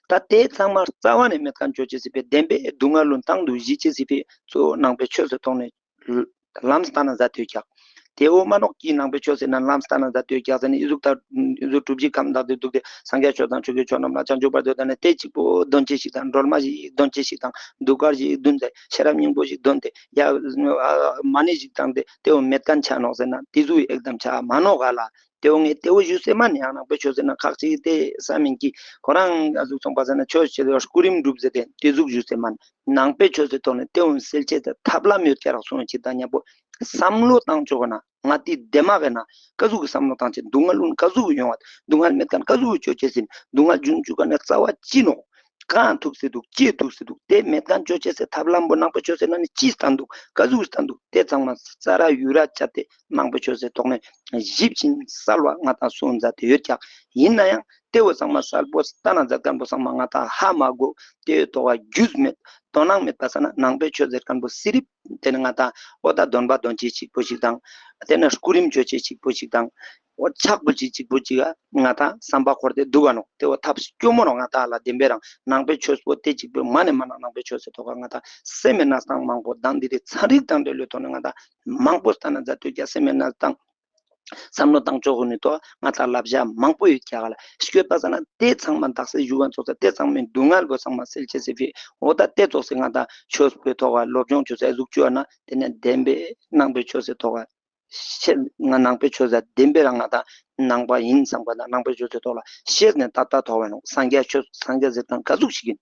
ད་དེ་ཚང་མ་རྩ་བ་ནས་མེད་མཁན་ཅོ་ཅེས་སི་ཕིའ་བདེན་པའི་སྡུག་བསྔལ་ལུ་བཏང་དུ་གཞི་ཅེས་སི་ཕིའ་གཙོ་བོ་ནང་པའི་ཆོས་སི་ཐོག་ནས་ལམ་སྟན་ན་མཛད་དེ་ཡོད་ཀྱག། དེ་འོ་མ་ནོག་གི་ནང་པའི་ཆོས་ཟེར་ན་ལམ་སྟན་ན་མཛད་དེ་ཡོད་ཀྱག་ཟེར་ན་ཨི་ཟུག་ད་ཨི་ཟུག་གྲུབ་རྗེས་ཁམས་བདག་ཏུ་འདུག་སྟེ་སངས་རྒྱས་ཆོས་དང་ཆོས་ཀྱི་མཆོག་རྣམས་ལ་བྱང་ཆུབ་བར་དུ་བདག་ནི་དེ་གཅིག་པོ་འདོན་ཅེས་ཤིག་དང་སྒྲོལ་མ་ཞིག་འདོན་ཅེས་ཤིག་དང་གདུགས་དཀར་ཞིག་འདོན་ཏེ་ཤེས་རབ་སྙིང་པོ་ཞིག་འདོན་ཏེ་ཡ་མ་ཎི་ཞིག་བཏང་སྟེ་དེ་འོ་མེད་མཁན་ཆ་ནོག་ཟེར་ན་དེ་ཟུག་ཨེག་དམ་ཆ་མ་ནོག་ག་ལ། དེ་འོ་ངས་དེ་བོ་ཞུ་སེ་མན། ཡང་ནང་པའི་ཆོས་ཟེར་ན་ཁག་ཅིག་དེ་ས་མིན་གྱི་ཁོ་རང་ཨ་ཟུག་སོང་པ་ཟེར་ན་ཆོས་བྱེད་དེ་བ་སྐུ་རིམ་སྒྲུབ་ཟེར་ཏེ་དེ་ཟུག་ཞུ་སེ་མན། ནང་པའི་ཆོས་ཟེར་ཐོག་ནས་དེ་འོ་སེལ་ཆེད་དེ་ཐབས་ལམ་ཡོད་ཀྱག་རག་སོང་ཅིག་དང་མཉམ་པོ་བསམ་བློ་བཏང་ཆོག་ན་ ང་ཏི་དེ་མ་གི་ན་ཀ་ཟུག་གི་བསམ་བློ་བཏང་ཅེས། སྡུག་བསྔལ་ཀུན་ཀ་ཟུག་གི་ཡོང་བ། སྡུག་བསྔལ་མེད་མཁན་ཀ་ཟུག་གི་ཅོ་ཅེས་ཟིན། སྡུག་བསྔལ་འབྱུང་བཅུག་མཁན་ནི་རྩ་བ་ཅི་ནོག་གང་ཐུག་སེ་འདུག་ཅི་ཐུག་སེ་འདུག་དེ་མེད་མཁན་ཅོ་ཅེས་སི་ཐབས་ལམ་པོ་ནང་པའི་ཆོས་སི་ནང་ནས་ཅི་སྟན་འདུག་ཀ་ཟུག་སྟན་འདུག་དེ་ཚང་མ་ས་ར་ཡུ་ར་བཅད་དེ་ནང་པའི་ཆོས་སི་ཐོག་ནས་ཞིབ་ཅིང་གསལ་བ་ང་ཏང་གསུངས་མཛད་དེ་ཡོད་ཀྱག་ཡིན་ན་ཡང་དེ་བོ་ཚང་མ་གསལ་པོ་སྟན་ན་མཛད་མཁན་པོ་ཚང་མ་ང་ཏང་ཧ་མ་གོ། དེ་ཐོག་ག་རྒྱུས་མེད་དོ་སྣང་མེད་པ་ས་ན་ནང་པའི་ཆོས་ཟེར་མཁན་པོ་སི་རིབ་དེ་ནི་ང་ཏང་འོ་ད་འདོན་པ་འདོན་ཅེས་གཅིག་པོ་ཞིག་དང་། དེ་ནི་སྐུ་རིམ་ཅོ་ཅེས་གཅིག་པོ་ཞིག་དང་། འོ་ཕྱག་པོ་གཅིག་གཅིག་པོ་གཅིག་ག་ང་ཏང་བསམ་པ་འཁོར་ཏེ་འདུག་ག་ནོག་དེ་བོ་ཐབས་སྐྱོ་མོ་ནོག་ང་ཏང་ལ་བདེན་པའི་རང་ནང་པའི་ཆོས་པོ་དེ་གཅིག་པོ་མ་ནེ་མ་ནང་ནང་པའི་ཆོས་སི་ཐོག་ག་ང་ཏང་སེམས་མེད་ན་སྟངས་མང་པོ་དང་དེ་རིགས་ཚན་རིག་དང་འབྲེལ་ལོས་ཐོག་ནས་ང་ཏང་མང་པོ་སྟན་ན་མཛད་དུས་ཀྱང་སེམས་མེད་ན་སྟངས་བསམ་བློ་བཏང་ཆོག་གོ་ནི་ཐོག་ང་ཏང་བསླབ་བྱ་མང་པོ་ཡོད་ཀྱག་ལ། སྐྱོད་པ་ས་ན་དེ་ཚང་མ་དག་སེ་བཞུགས་པ་ཚོགས་ས་དེ་ཚང་མའི་སྡུག་བསྔལ་པོ་ཚང་མ་སེལ་ཅེས་སི་ཕི་འོ་ད་དེ་ཚོགས་སེ་ང་ཏང་ཆོས་པའི་ཐོག་ག་སློབ་སྦྱོང་ཆོས་སེ་ཟུག་ཅོ་ན་དེ་ནས་བདེན་པའི་ནང་པའི་ཆོས་སི་ཐོག་ག་ཤེས་ང་ནང་པའི་ཆོས་ཟེར་བདེན་པའི་རང་ང་ཏང་ནང་པ་ཡིན་བསམ་པ་དང་ནང་པའི་ཆོས་ཟེར་ཐོག་ལ་ཤེས་ནས་ཏག་ཏག་ཐོག་བ་ནོག་སངས་རྒྱས་ཆོས་སངས་རྒྱས་ཟེར་དང་ཀ་ཟུག་ཞིག་ཡིན།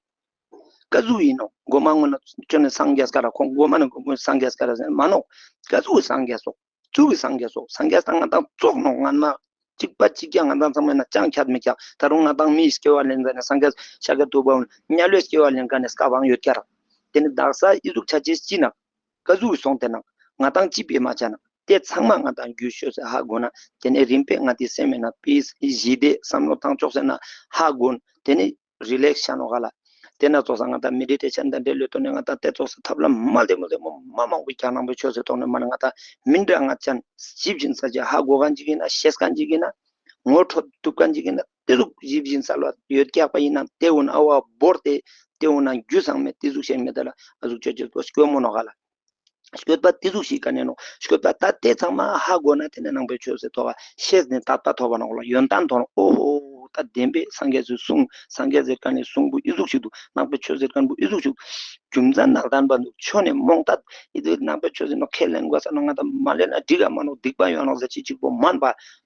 ཀ་ཟུག་ཡིན་ནོག་མགོ་མ་སྔོན་ན་ཅོ་ནས་སངས་རྒྱས་ཀ་ར་ཁོང་མགོ་མ་ནས་མགོ་མ་སངས་རྒྱས་ཀ་ར་ཟེར་མ་ནོག་ཀ་ཟུག་སངས་རྒྱས་སོག་ཙུག་གི་སངས་རྒྱས་སོག་སངས་རྒྱས་དང་ང་ཏང་ཙོགས་ནོག་ང་ན་གཅིག་པ་གཅིག་ཀྱང་ང་ཏང་ཚང་མ་ན་ཅང་ཁྱད་མི་ཁྱག་ད་རུང་ང་ཏང་མིའི་སྐྱེ་བ་ལེན་ཟེར་ནས་སངས་རྒྱས་ཤཱཀྱ་ཐུབ་པ་དམྱལ་བའི་སྐྱེ་བ་ལེན་མཁན་ནས་སྐབས་ཡང་ཡོད་ཀྱག་ར། དེ་ནི་དག་ས་ཨི་ཟུག་ཆ་ཅེས་ཅི་ན། ཀ་ཟུག་གི་སོང་དེ་ན་ང་ཏང་ཅི་པའི་མ་ཆ་ན་དེ་ཚང་མ་ང་ཏང་རྒྱུས་ཤོད་སེ་ཧ་གོ་ན་དེ་ནས་རིམ་པས་ང་ཏི་སེམས་མེད་ན་པིས་ཞི་བདེ་བསམ་བློ་བཏང་ཆོག་སེ་ན་ཧ་གོ་ན་དེ་ནས་རི་ལེགས་ཆ་ནོག་ག་ལ། དེ་ན་ཚོགས་ས་ང་ཏང་མེ་ཌི་ཊེ་ཤན་དང་འབྲེལ་ལོས་ཐོག་ནས་ང་ཏང་དེ་ཚོགས་ས་ཐབས་ལམ་མ་ལྡེ་མོ་ལྡེ་མོ་མ་མང་པོ་ཀྱང་ནང་པའི་ཆོས་སེ་ཐོག་ནས་མ་ན་ང་ཏང་མི་འདྲ་ང་ཅན་ཞིབ་ཅིང་ས་ཅིག་ཧ་གོ་མཁན་ཅིག་ཡིན་ན་ཤེས་མཁན་ཅིག་ཡིན་ན་ངོ་འཕྲོད་ཐུབ་མཁན་ཅིག་ཡིན་ན་དེ་ཟུག་ཞིབ་ཅིང་གསལ་བ་ཡོད་ཀྱག་པ་ཡིན་ན་དེ་འུན་ཨ་བ་བོར་ཏེ་དེ་འུན་ན་རྒྱུ་སང་མེད་དེ་ཟུག་ཤེས་མེད་ད་ལ་ཨ་ཟུག་ཆོས་ཆོས་པོ་སྐྱོ་མོ་ནོག་ག་ལ། སྐྱོད་པ་དེ་ཟུག་ཞིག་ག་ནས་ནོག་སྐྱོད་པ་ད་དེ་ཚང་མ་ཧ་གོ་ན་དེ་ནས་ནང་པའི་ཆོས་སི་ཐོག་ག་ཤེས་ནས་ཏག་ཏག་ཐོབ་པ་ནོག་ལ་ཡོན་ཏན་ཐོབ་ནོག་ཨོ་ཧོ་ད་བདེན་པའི་སངས་རྒྱས་སི་གསུང་སངས་རྒྱས་ཟེར་མཁན་ནི་གསུང་པོ་ཨི་ཟུག་ཞིག་འདུག་ནང་པའི་ཆོས་ཟེར་མཁན་པོ་ཨི་ཟུག་ཞིག་འདུག་རྒྱུ་མཚན་ནག་ལྡན་པ་འདུག་ཆོས་ནས་རྨོངས་ད་ཨི་ཟུག་ནང་པའི་ཆོས་ཟེར་ནོག་ཁས་ལེན་དགོས་ས་ནོག་ང་ད་མ་ལེན་ན་འགྲིག་ག་མ་ནོག་སྡིག་པ་ཡོང་ནོག་ཟེར་ཅིག་ཅིག་པོ་མན་པ་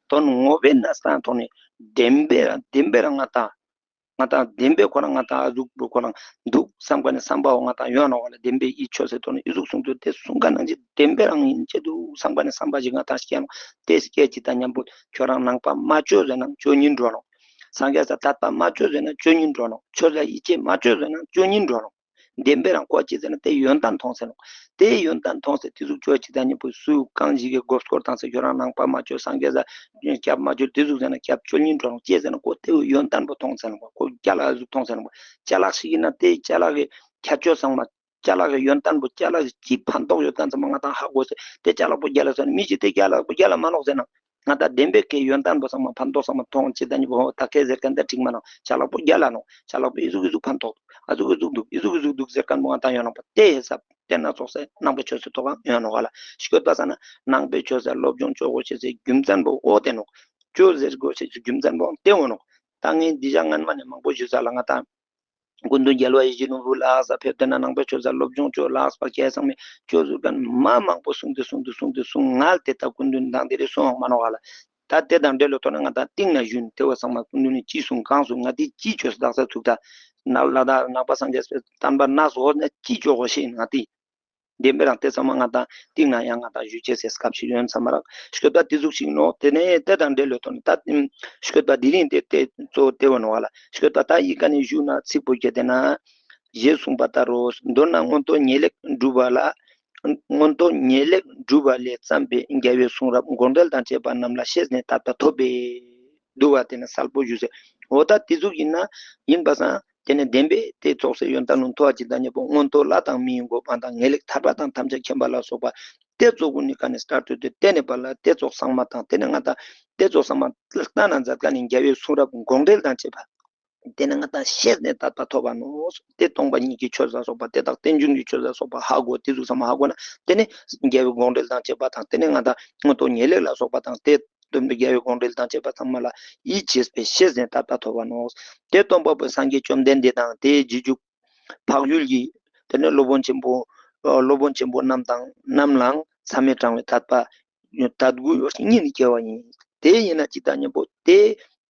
དོན་ངོ་བོའི་གནས་སྟངས་ཐོག་ནས་བདེན་པའི་རང་བདེན་པའི་རང་ང་ད་ང་ཏང་བདེན་པའི་ཁོ་རང་ང་ཏང་ཨ་ཟུག་པོ་ཁོ་རང་འདུག་བསམ་མཁན་ནི་བསམ་པའོ་ང་ཏང་ཡོང་ནོག་ལ་བདེན་པའི་ཨི་ཆོས་སེ་ཐོག་ནས་ཨི་ཟུག་གསུང་དུས་དེ་གསུང་མཁན་ནང་བཞིན་བདེན་པའི་རང་ཡིན་ཅེས་འདུག་བསམ་མཁན་ནི་བསམ་པ་ཞིག་ང་ཏང་སྐྱེ་ནོག་དེ་སྐད་ཅིག་དང་མཉམ་པོ་ཁྱོད་རང་ནང་པ་མ་བཅོས་ཟེར་ན་བཅོ་ཉིན་འགྲོ་ནོག་སངས་རྒྱས་ས་དད་པ་མ་བཅོས་ཟེར་ན་བཅོ་ཉིན་འགྲོ་ནོག་ཆོས་ལ་ཡིད་ཆེས་མ་བཅོས་ཟེར་ན་བཅོ་ཉིན་འགྲོ་ནོག་བདེན་པའི་རང་ཁོ་ཅི་ཟེར་ན་དེ་ཡོན་ཏན་མཐོང་ཟེར་ནོག་དེ་ཡོན་ཏན་མཐོང་ཟེར་དེ་ཟུག་ཆོས་ཅིག་དང་མཉམ་པོ་སུ་གང་ཞིག་གི་མགོ་སྐོར་བཏང་ཟེར་ཁྱོད་རང་ནང་པ་མ་བཅོས་སངས་རྒྱས་ས་སྐྱབས་མ་བཅོས་དེ་ཟུག་ཟེར་ན་སྐྱབས་བཅོ་ཉིན་འགྲོ་ནོག་ཅི་ཟེར་ན་ཁོ་དེ་ཡོན་ཏན་པོ་མཐོང་ཟེར་ནོག་ཁོ་རྒྱལ་ལ་ཟུག་མཐོང་ཟེར་ནོག་ཅ་ལག་ཞིག་ཡིན་ན་དེ་ཅ་ལག་གི་ཁྱད་ཆོས་ཚང་མ་ཅ་ལག་གི་ཡོན་ཏན་པོ་ཅ་ལག་གི་ཅི་ཕན་ཐོགས་ཡོད་མཁན་ཚང་མ་ང་ཏང་ཧ་གོ་ཟེར་དེ་ཅ་ལག་པོ་རྒྱལ་ལ་ཟེར་ན་མི་ཅིག་དེ་རྒྱལ་ལ་པོ་རྒྱལ་ལ་མ་ནོག་ཟེར་ན། ང་ཏང་བདེན་པའི་ཀའི་ཡོན་ཏན་པོ་ཚང་མ་ཕན་ཐོགས་ཚང་མ་མཐོང་ཅེས་དང་ཉིད་པོ་ད་ཁས་ཟེར་མཁན་དེ་འགྲིག་མ་ནོག་ཅ་ལག་པོ་རྒྱལ་ལ་ནོག་ཅ་ལག་པོ་ཨི་ཟུག་ཨི་ཟུག་ཕན་ཐོགས་འདུག་ཨ་ཟུག་ཨི་ཟུག་འདུག་ཨི་ཟུག་ཨི་ཟུག་འདུག་ཟེར་མཁན་པོ་ང་ཏང་ཡོང་ནོག་པ་དེ་ཧེ་སབ་དེ་ན་ཚོགས་སེ་ནང་པའི་ཆོས་སི་ཐོག་ག་ཡོང་ནོག་ག་ལ་སྐྱོད་པ་ས་ན་ནང་པའི་ཆོས་སི་སློབ་སྦྱོང་ཆོས་གོ་ཤེས་སི་རྒྱུ་མཚན་པོ་འོ་དེ་ནོག་ཆོས་ཟེར་གོ་ཤེས་སི་རྒྱུ་མཚན་པོ་དེ་འོ་ནོག་ད་ངས་འདི་ཞག་སྔན་མ་ནས་མང་པོ་ཞུས་ས་ལ་ང་ཏང་སྐུ་མདུན་རྒྱལ་བ་ཡིད་བཞིན་ནོར་བུ་ལ་ས་ཕེབས་དེ་ན་ནང་པའི་ཆོས་ས་སློབ་སྦྱོང་ཆོས་ལ་ས་པ་ཁྱེད་ཚང་མས་ཆོས་ཟུར་མཁན་མ་མང་པོ་གསུངས་ཏེ་གསུངས་ཏེ་གསུངས་ཏེ་གསུངས་ངལ་ཏེ་ད་སྐུ་མདུན་དང་དེ་རིང་གསུང་བ་མ་ནོག་ག་ལ། ད་དེ་དང་འབྲེལ་ལོ་ཐོག་ནས་ང་ཏང་སྟིང་ན་ཞུན་དེ་བ་ཚང་མ་སྐུ་མདུན་ནས་ཅི་གསུངས་གང་གསུངས་ང་ཏི་ཅི་ཆོས་ས་དག་ས་ཚུགས་ད་ན་ལ་དྭགས་ནག་པ་སངས་རྒྱས་པའི་བསྟན་པ་ན་སོ་ཧོ་ན་ཅི་ཆོས་གོ་ཤེས་ང་ཏི། བདེན་པའི་རང་དེ་ཚང་མ་ང་ཏང་སྟིང་ན་ཡང་ང་ཏང་ཞུ་ཅེས་སི་སྐབས་ཤིག་ཡོང་ཚར་མ་རག་སྐྱོད་པ་དེ་ཟུག་ཞིག་ནོག་དེ་ནས་དེ་དང་འབྲེལ་ལོ་ཐོག་ནས་ད་སྐྱོད་པ་དེ་རིང་དེ་དེ་གཙོ་བོ་དེ་བ་ནོག་ག་ལ་སྐྱོད་པ་ད་ཡི་ག་ནས་ཞུ་ན་ཚིག་པོ་བརྒྱད་དེ་ན་ཞེས་གསུངས་པ་ལྟར་རོ། མདོར་ན་མངོན་རྟོགས་ངེས་ལེགས་སྒྲུབ་པ་ལ་མངོན་རྟོགས་ངེས་ལེགས་སྒྲུབ་པ་ལས་བརྩམས་པའི་རྒྱལ་བའི་གསུང་རབ་དགོངས་འགྲེལ་དང་བཅས་པ་རྣམས་ལ་ཤེས་ནས་ད་ལྟ་ཐོབ་པས། འདུག་པ་དེ་ནི་གསལ་པོ་ཞུ་ཟེར། འོ་ད་དེ་ཟུག་ཡིན་ན་ཡིན་པ་སང་དེ་ནི་བདེན་པའི་དེ་ཚོགས་སེ་ཡོན་ཏན་ལུང་ཐོག་ཅིག་དང་ཉེ་པོ་མངོན་རྟོགས་ལྷ་དང་མིའི་གོ་འཕང་དང་ངེས་ལེགས་ཐར་པ་དང་ཐམས་ཅད་མཁྱེན་པ་ལ་སོགས་པ་དེ་ཚོགས་ཀུན་ནི་ཀ་ནས་སྟར་ཏུ་དེ་བརྟེན་ནས་པ་ལ་དེ་ཚོགས་ཚང་མ་དང་དེ་ནི་ང་དང་དེ་ཚོགས་ཚང་མ་ལྟ་ན་མཛད་མཁན་ནི་རྒྱལ་བའི་གསུང་རབ་དགོངས་འགྲེལ་དང་བཅས་པ། དེ་ནི་ང་དང་ཤེས་ནས་དད་པ་ཐོབ་པ་ནོ། དེ་སྟོང་པ་ཉིད་ཀྱི་ཆོས་ལ་སོགས་པ་དེ་དག་རྟེན་འབྱུང་གི་ཆོས་ལ་སོགས་པ་ཧ་གོ་དེ་ཚོགས་ཚང་མ་ཧ་གོ་ན་དེ་ནི་རྒྱལ་བའི་དགོངས་འགྲེལ་དང་བཅས་པ་དང་དེ་ནི་ང་དང་མངོན་རྟོགས་ངེས་ལེགས་ལ་སོགས་པ་དང་དེ་སྟོན་པའི་རྒྱལ་བའི་དགོངས་འགྲེལ་དང་བཅས་པ་ཚང་མ་ལ་ཡིད་ཆེས་པའི་ཤེས་ནས་དད་པ་ཐོབ་པ་ནོ། དེ་སྟོན་པ་པོ་སངས་རྒྱས་བཅོམ་ལྡན་འདས་དང་དེའི་རྗེས་འཇུག་འཕགས་ཡུལ་གྱི་དེ་ནི་སློབ་དཔོན་ཆེན་པོ་སློབ་དཔོན་ཆེན་པོ་རྣམས་དང་རྣམས་ལའང་མཚམས་མེད་དྲང་བའི་དད་པ་དད་གུས་སྙིང་ནས་སྐྱེ་བ་ཡིན། དེ་ཡིན་ན་ཅི་ལྟར་སྙམ་པོ་དེ་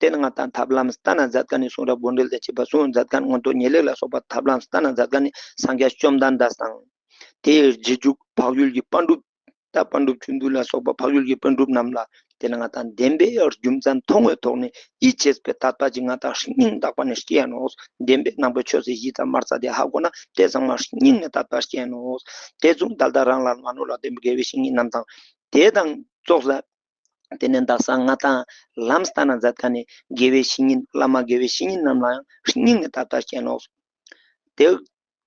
དེ་ནི་ང་དང་ཐབས་ལམ་ལྟ་ན་མཛད་མཁན་ནི་གསུང་རབ་དགོངས་འགྲེལ་དང་བཅས་པ་གསུང་མཛད་མཁན་མངོན་རྟོགས་ངེས་ལེགས་ལ་སོགས་པ་ཐབས་ལམ་ལྟ་ན་མཛད་མཁན་ནི་སངས་རྒྱས་བཅོམ་ལྡན་འདས་དང་དེའི་རྗེས་འཇུག་འཕགས་ཡུལ་གྱི་པཎ་གྲུབ། ད་པཎ་གྲུབ་ཆུང་དུ་ལ་སོགས་པ་འཕགས་ཡུལ་གྱི་པཎ་གྲུབ་རྣམས་ལ་དེ་ནི་ང་ཏང་བདེན་པའི་རྒྱུ་མཚན་མཐོང་བའི་ཐོག་ནས་ཡིད་ཆེས་པའི་དད་པ་ཅིག་ང་ཏང་སྙིང་ཐག་པ་ནས་སྐྱེ་ཡ་ནོག། བདེན་པའི་ནང་པའི་ཆོས་སི་གཞི་རྩ་མ་རྩ་དེ་ཧ་གོ་ན་དེ་ཚང་མ་སྙིང་ནས་དད་པ་སྐྱེ་ཡ་ནོག། དེ་ཙུག་ད་ལྟ་རང་ལ་མ་ནོར་ལ་བརྟེན་པའི་དགེ་བའི་བཤེས་གཉེན་རྣམས་དང་དེ་དང་ཙོགས་ལ། དེ་ནས་དག་ས་ང་ཏང་ལམ་སྟན་ན་མཛད་མཁན་ནི་དགེ་བའི་བཤེས་གཉེན་བླ་མ་དགེ་བའི་བཤེས་གཉེན་རྣམས་ལ་ཡང་སྙིང་ནས་དད་པ་སྐྱེ་ནོག། དེ་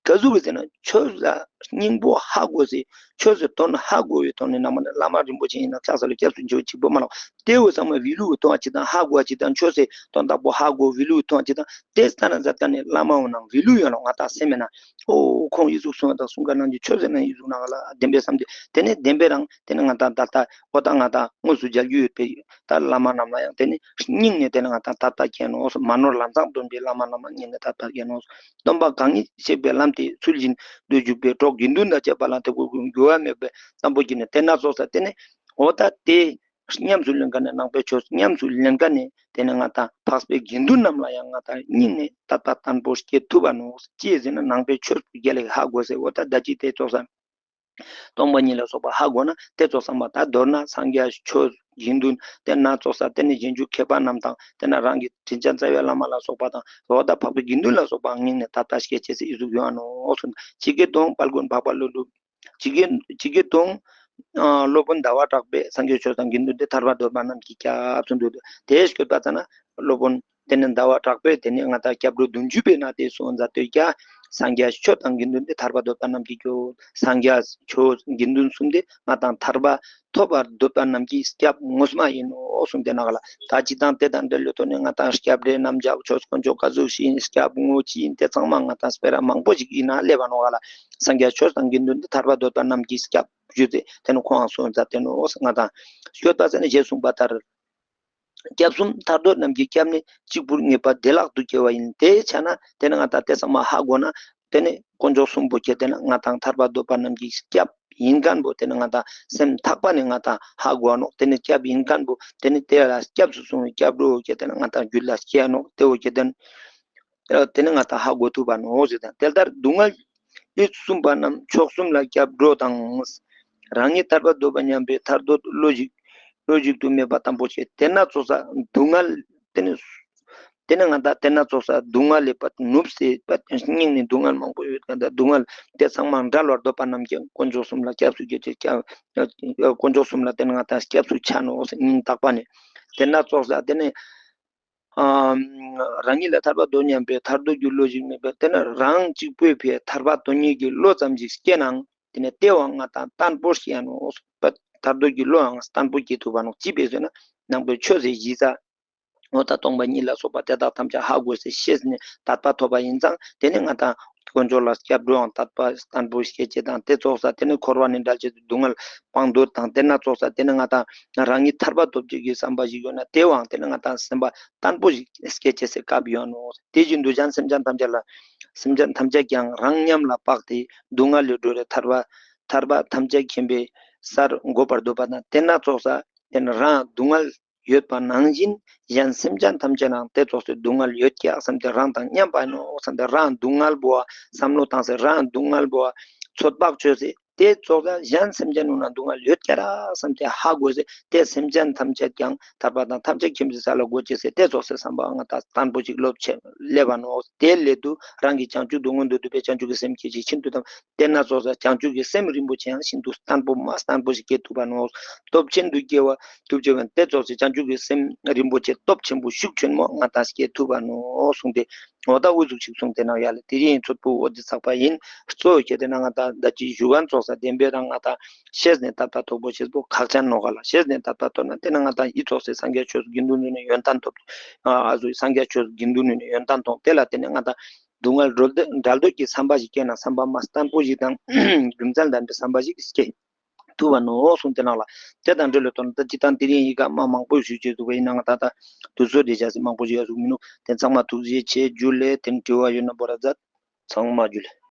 ག་ཟུག་གི་ཟེར་ན་ཆོས་ལ་སྙིང་པོ་ཧ་གོ་སེ་ཆོས་སི་དོན་ཧ་གོ་བའི་ཐོག་ནས་ནང་མ་ནི་བླ་མ་རིན་པོ་ཆེ་ཡིན་ན་ཕྱག་འཚལ་ལོ་སྐྱབས་སུ་མཆིའོ་གཅིག་པོ་མ་ནོག། དེ་བོ་ཚང་མ་བི་ལུ་གི་ཐོག་ཅིག་དང་ཧ་གོ་ཅིག་དང་ཆོས་སི་དོན་དག་པོ་ཧ་གོ་བི་ལུ་གི་ཐོག་ཅིག་དང་དེ་ལྟ་ན་མཛད་མཁན་ནི་བླ་མ་འོ་ནང་བི་ལུ་ཡོད་ནོག། ང་ཏང་སེམས་མེད་ན་ཨོ་ཁོང་ཡི་ཟུག་གསུང་བ་དང་གསུང་ག་ནང་གི་ཆོས་ཟེར་ན་ཡི་ཟུག་ནང་ལ་བདེན་པའི་བསམ་དེ་དེ་ནས་བདེན་པའི་རང་དེ་ནས་ང་ཏང་ད་ལྟ་ཨོ་ད་ང་ཏང་དངོས་སུ་མཇལ་རྒྱུ་ཡོད་པའི་ད་བླ་མ་རྣམས་ལ་ཡང་དེ་ནི་སྙིང་ནས་དེ་ནི་ང་ཏང་དད་པ་སྐྱེ་ནོག། མ་ནོར་ལམ་བཟང་སྟོན་པའི་བླ་མ་རྣམས་ལ་སྙིང་ནས་དད་པ་སྐྱེ་ནོག། སྟོན་པ་གང་ཉིད་གཤེགས་པའི་ལམ་དེའི་ཚུལ་བཞིན་དུ་འཇུག་པའི་གྲོགས་དགེ་འདུན་དང་བཅས་པ་ལ་དེ་ཀུན་འགྱུར་བ་མེད་པའི་བསམ་པོ་བསྐྱེད་ནས་དེ་ན་ཙོགས་ས་དེ་ནི་ཨོ་ད་དེ་ཉམས་སུ་ལེན་མཁན་ནི་ནང་པའི་ཆོས་ཉམས་སུ་ལེན་མཁན་ནི་དེ་ནི་ང་ཏང་འཕགས་པའི་དགེ་འདུན་རྣམས་ལ་ཡང་ང་ཏང་སྙིང་ནས་དད་པ་བརྟན་པོ་སྐྱེ་ཐུབ་པ་ནོག། ཅི་ཟེར་ན་ནང་པའི་ཆོས་རྒྱལ་ལ་ཧ་གོ་སེ་ཨོ་ད་ད་ཅི་དེ་ཙོགས་ས་སྟོང་པ་ཉིད་ལ་སོགས་པ་ཧ་གོ་ན་དེ་ཙོགས་བསམ་པ་ད་མདོར་ན་སངས་རྒྱས་ཆོས་དགེ་འདུན་དེ་ན་ཙོགས་ས་དེ་ནི་རྗེས་འཇུག་མཁས་པ་རྣམས་དང་དེ་ན་རང་གི་དྲིན་ཅན་རྩ་བའི་བླ་མ་ལ་སོགས་པ་དང་འོ་ད་འཕགས་པའི་དགེ་འདུན་ལ་སོགས་པ་སྙིང་ནས་དད་པ་སྐྱེ་ཅེས་སི་ཨི་ཟུག་ཡོང་ནོག་གསུངས། ཇི་སྐད་དུ་དཔལ་མགོན་འཕགས་པ་ཀླུ་སྒྲུབ། ཇི་སྐད་ཇི་སྐད་དུ་ཨ་སློབ་དཔོན་ཟླ་བ་གྲགས་པས་སངས་རྒྱས་ཆོས་དང་དགེ་འདུན་ཏེ་ཐར་པ་འདོད་པ་རྣམས་ཀྱི་སྐྱབས་སུ་འདུད། དེ་སྐྱོད་པ་ཙ་ན་སློབ་དཔོན་དེ་ནི་ཟླ་བ་གྲགས་པས་དེ་ནི་ང་ཏང་སྐྱབས་འགྲོ་བདུན་ཅུ་པའི་ནང་དེ་གསུངས་མཛད་དོ་ཀྱང་སངས་རྒྱས་ཆོས་དང་དགེ་འདུན་ཏེ་ཐར་པ་འདོད་པ་རྣམས་ཀྱི་སྐྱབས། སངས་རྒྱས་ཆོས་དགེ་འདུན་གསུམ་དེ་ང་ཏང་ཐར་པ་ཐོབ་པར་འདོད་པ་རྣམས་ཀྱི་སྐྱབས་ངོ་མ་ཡིན་ནོག་གསུངས་ཏེ་ནང་ལ་ད་ཅི་དང་དེ་དང་འབྲེལ་ལོ་ཐོག་ནས་ང་ཏང་སྐྱབས་འགྲོའི་རྣམ་གཞག་ཆོས་དཀོན་མཆོག་ག་ཟུག་ཞིག་ཡིན་སྐྱབས་དངོས་ཅི་ཡིན་དེ་ཚང་མ་ང་ཏང་སྤེ་ར་མང་པོ་ཞིག་ཡིན་ན་སླེབས་པ་ནོག་ག་ལ། སངས་རྒྱས་ཆོས་དང་དགེ་འདུན་ཏེ་ཐར་པ་འདོད་པ་རྣམས་ཀྱི་སྐྱབས་ཞུས་ཏེ་དེ་ནི་ཁོང་ངི་གསུངས་མཛད་དེ་ནོག་ང་ཏང་སྐྱོད་པ་ཙ་ན་ཞེས་གསུངས་པ་ལྟར། སྐྱབས་གསུམ་ཐར་འདོད་རྣམས་ཀྱི་སྐྱབས་ནི་གཅིག་པུར་ངེས་པ་བདེ་བླག་ཏུ་སྐྱེ་བ་ཡིན། དེའི་ཆ་ན་དེ་ནི་ང་ཏང་དེ་ཚང་མ་ཧ་གོ་ན་དེ་ནི་དཀོན་མཆོག་གསུམ་པོ་ཁྱེད་དེ་ནི་ང་ཏང་ཐར་པ་འདོད་པ་རྣམས་ཀྱི་སྐྱབས་ཡིན་མཁན་པོ་དེ་ནི་ང་ཏང་སེམས་ཐག་པ་ནས་ང་ཏང་ཧ་གོ་ནོག། དེ་ནི་སྐྱབས་ཡིན་མཁན་པོ་དེ་ནི་དེ་ལ་སྐྱབས་སུ་སོང་བའི་སྐྱབས་འགྲོ་ཁྱེད་དེ་ནི་ང་ཏང་རྒྱུད་ལ་སྐྱེ་ནོག། དེ་བོ་ཁྱེད་དེ་ནི་དེ་ནི་ང་ཏང་ཧ་གོ་ཐུབ་པ་ནོག་ཟེར་དང་དེ་ལྟར་སྡུག་བསྔལ་ཡུལ་གསུམ་པ་རྣམས་ཕྱོགས་གསུམ་ལ་སྐྱབས་འགྲོ་དང་། རང་ཉིད་ཐར་པ་འདོད་པ་སྙམ་པའི་ཐར་འདོད་བློ་ཞིག་བློ་ཞིག་ཏུ་མེད་པ་དམ་པོ་བྱེད། དེ་ན་ཙོགས་ས་སྡུག་བསྔལ་དེ་ནི་དེ་ནི་ང་ཏང་དེ་ན་ཙོགས་ས་སྡུག་བསྔལ་ལས་པ་ནུབ་སེ་པ་སྙིང་ནས་སྡུག་བསྔལ་མང་པོ་ཡོད་མཁན་དང་སྡུག་བསྔལ་དེ་ཚང་མ་བྲལ་བར་འདོད་པ་རྣམས་ཀྱིས་དཀོན་མཆོག་གསུམ་ལ་སྐྱབས་སུ་མཆི། དཀོན་མཆོག་གསུམ་ལ་དེ་ནི་ང་ཏང་སྐྱབས་སུ་ཆ་ནོག་སྙིང་ཐག་པ་ནས། དེ་ན་ཙོགས་ས་དེ་ནི་ཨ་རང་ཉིད་ལ་ཐར་པ་དོན་སྙམ་པའི་ཐར་འདོད་ཀྱི་བློ་ཞིག་མེད་པས་དེ་ནི་རང་གཅིག་པོའི་ཕིའ་ཐར་པ་དོན་གཉེར་གྱི་བློ་ཙམ་ཞིག་སྐྱེས་ནའང་དེ་ནི་དེ་བའང་ང་ཏང་བརྟན་པོ་སྐྱེ་ཡ་ནོག། ཐར་འདོད་ཀྱི་བློའང་བརྟན་པོ་སྐྱེ་ཐུབ་པ་ནོག། ཅི་ཕིའ་ཟེར་ན་ནང་པའི་ཆོས་སི་གཞི་རྩ་འོ་ད་སྟོང་པ་ཉིད་ལ་སོགས་པ་དེ་དག་ཐམས་ཅད་ཧ་གོ་སེ་ཤེས་ནས་དད་པ་ཐོབ་པ་ཡིན་ཙང་དེ་ནི་ང་ཏང་དཀོན་མཆོག་ལ་སྐྱབས་འགྲོའང་དད་པ་བརྟན་པོ་སྐྱེ་ཅེས་དང་དེ་ཙོགས་ས་དེ་ནི་འཁོར་བ་ནས་བསྒྲལ་ཅེས་སྡུག་བསྔལ་སྤང་འདོད་དང་དེ་ན་ཙོགས་ས་དེ་ནི་ང་ཏང་རང་ཉིད་ཐར་པ་ཐོབ་ཅེས་ཀྱི་བསམ་པ་ཞིག་ཡོད་ན་དེ་བའང་དེ་ནི་ང་ཏང་སེམས་པ་བརྟན་པོ་ཞིག་སྐྱེ་ཅེས་སི་སྐབས་ཡོང་ནོག། དེ་བཞིན་དུ་གཞན་སེམས་ཅན་ཐམས་ཅད་ལ་སེམས་ཅན་ཐམས་ཅད་ཀྱང་རང་ཉམས་ལ་དཔག་སྟེ་སྡུག་བསྔལ་ལས་སྒྲོལ་བའི་ཐར་པ་ཐར་པ་ཐམས་ཅད་མཁྱེན་པའི་སར་འགོད་པར་འདོད་པ་དང་དེ་ན་ཙོགས་ས་དེ་ནི་རང་སྡུག་བསྔལ་ཡོད་པ་ནང་བཞིན་གཞན་སེམས་ཅན་ཐམས་ཅད་ནང་དེ་ཙོགས་སི་སྡུག་བསྔལ་ཡོད་ཀྱག་བསམ་སྟེ་རང་དང་མཉམ་པ་ཡིན་ནོག་བསམ་སྟེ་རང་སྡུག་བསྔལ་བོ་བསམ་བློ་བཏང་སྟེ་རང་སྡུག་བསྔལ་བོ་ཚོད་དཔག་བཅོས་ཏེ་དེ་ཙོགས་ཀྱང་གཞན་སེམས་ཅན་ནང་ན་སྡུག་བསྔལ་ཡོད་ཀྱག་ར་བསམ་སྟེ་ཧ་གོ་སྟེ་དེ་སེམས་ཅན་ཐམས་ཅད་ཀྱང་ཐར་པ་དང་ཐམས་ཅད་མཁྱེན་པའི་ས་ལ་འགོད་ཅེས་སི་དེ་ཙོགས་སི་བསམ་པ་ང་ཏང་བརྟན་པོ་ཅིག་ལོབས་ཆེ་སླེབས་པ་ནོག། དེ་སླད་དུ་རང་གི་བྱང་ཆུབ་ཏུ་མངོན་དུ་གྱུར་པའི་བྱང་ཆུབ་ཀྱི་སེམས་སྐྱེ་ཅིག་ཤིན་ཏུ་དམ། དེ་ན་ཙོགས་ས་བྱང་ཆུབ་ཀྱི་སེམས་རིན་པོ་ཆེ་ཡང་ཤིན་ཏུ་བརྟན་པོ་མ་བརྟན་པོ་ཞིག་སྐྱེ་ཐུབ་པ་ནོག། སྟོབས་ཆེན་དུ་སྐྱེ་བ་ཐུབ་ཅེས་པ་དེ་ཙོགས་སི་བྱང་ཆུབ་ཀྱི་སེམས་རིན་པོ་ཆེ་སྟོབས་ཆེན་པོ་ཤུགས་ཆེན་མོ་ང་ཏང་སྐྱེ་ཐུབ་པ་ནོག་གསུངས་ཏེ། འོ་ད་འུ་ཟུག་ཅིག་གསུངས་ཏེ་ན་ཡ་ལ་དེ་རིང་ཚོད་པོ་འོ་དེ་ཚགས་པ་ཡིན། གཙོ་བོ་ཁྱེད་དེ་ན་ང་ཏང་ད་ཅི་ཞུ་མཁན་ཙོགས་ས་བདེན་པའི་རང་ང་ཏང་ཤེས་ནས་ད་ལྟ་ཐོག་པོ་ཤེས་པོ་ཁག་ཅན་ནོག་ག་ལ། ཤེས་ནས་ད་ལྟ་ཐོག་ན་དེ་ན་ང་ཏང་ཡི་ཙོགས་སི་སངས་རྒྱས་ཆོས་དགེ་འདུན་ནི་ཡོན་ཏན་ཐོབ། ཨ་ཟུག་སངས་རྒྱས་ཆོས་དགེ་འདུན་ནི་ཡོན་ཏན་ཐོབ། དེ་ལ་དེ་ནི་ང་ཏང་སྡུག་བསྔལ་བྲལ་འདོད་བྲལ་འདོད་ཀྱི་བསམ་པ་ཞིག་སྐྱེས་ན་བསམ་པ་མ་བརྟན་པོ་ཞིག་དང་རྒྱུ་མཚན་ལྡན་པའི་བསམ་པ་ཞིག་སྐྱེ་ཐུབ་པ་ནོག་གསུངས་ཏེ་ནང་ལ། དེ་དང་འབྲེལ་ལོ་ཐོག་ན་ད་ཅི་ཏང་དེ་རིང་ཡི་ག་མ་མང་པོ་ཞུ་ཅེས་འདུག་པ་ཡིན་ན་ང་ཏང་ད་དུས་ཚོད་དེ་བྱ་སེ་མང་པོ་ཞིག་ཡ་ཟུག་མི་ནུག། དེ་ཚང་མ་ཐུགས་རྗེ་ཆེ་ཇུ་ལེ། དེ་དྲི་བ་ཡོད་ན་བོ་ར་མཛད། ཚང་མ་ཇུ་ལེ།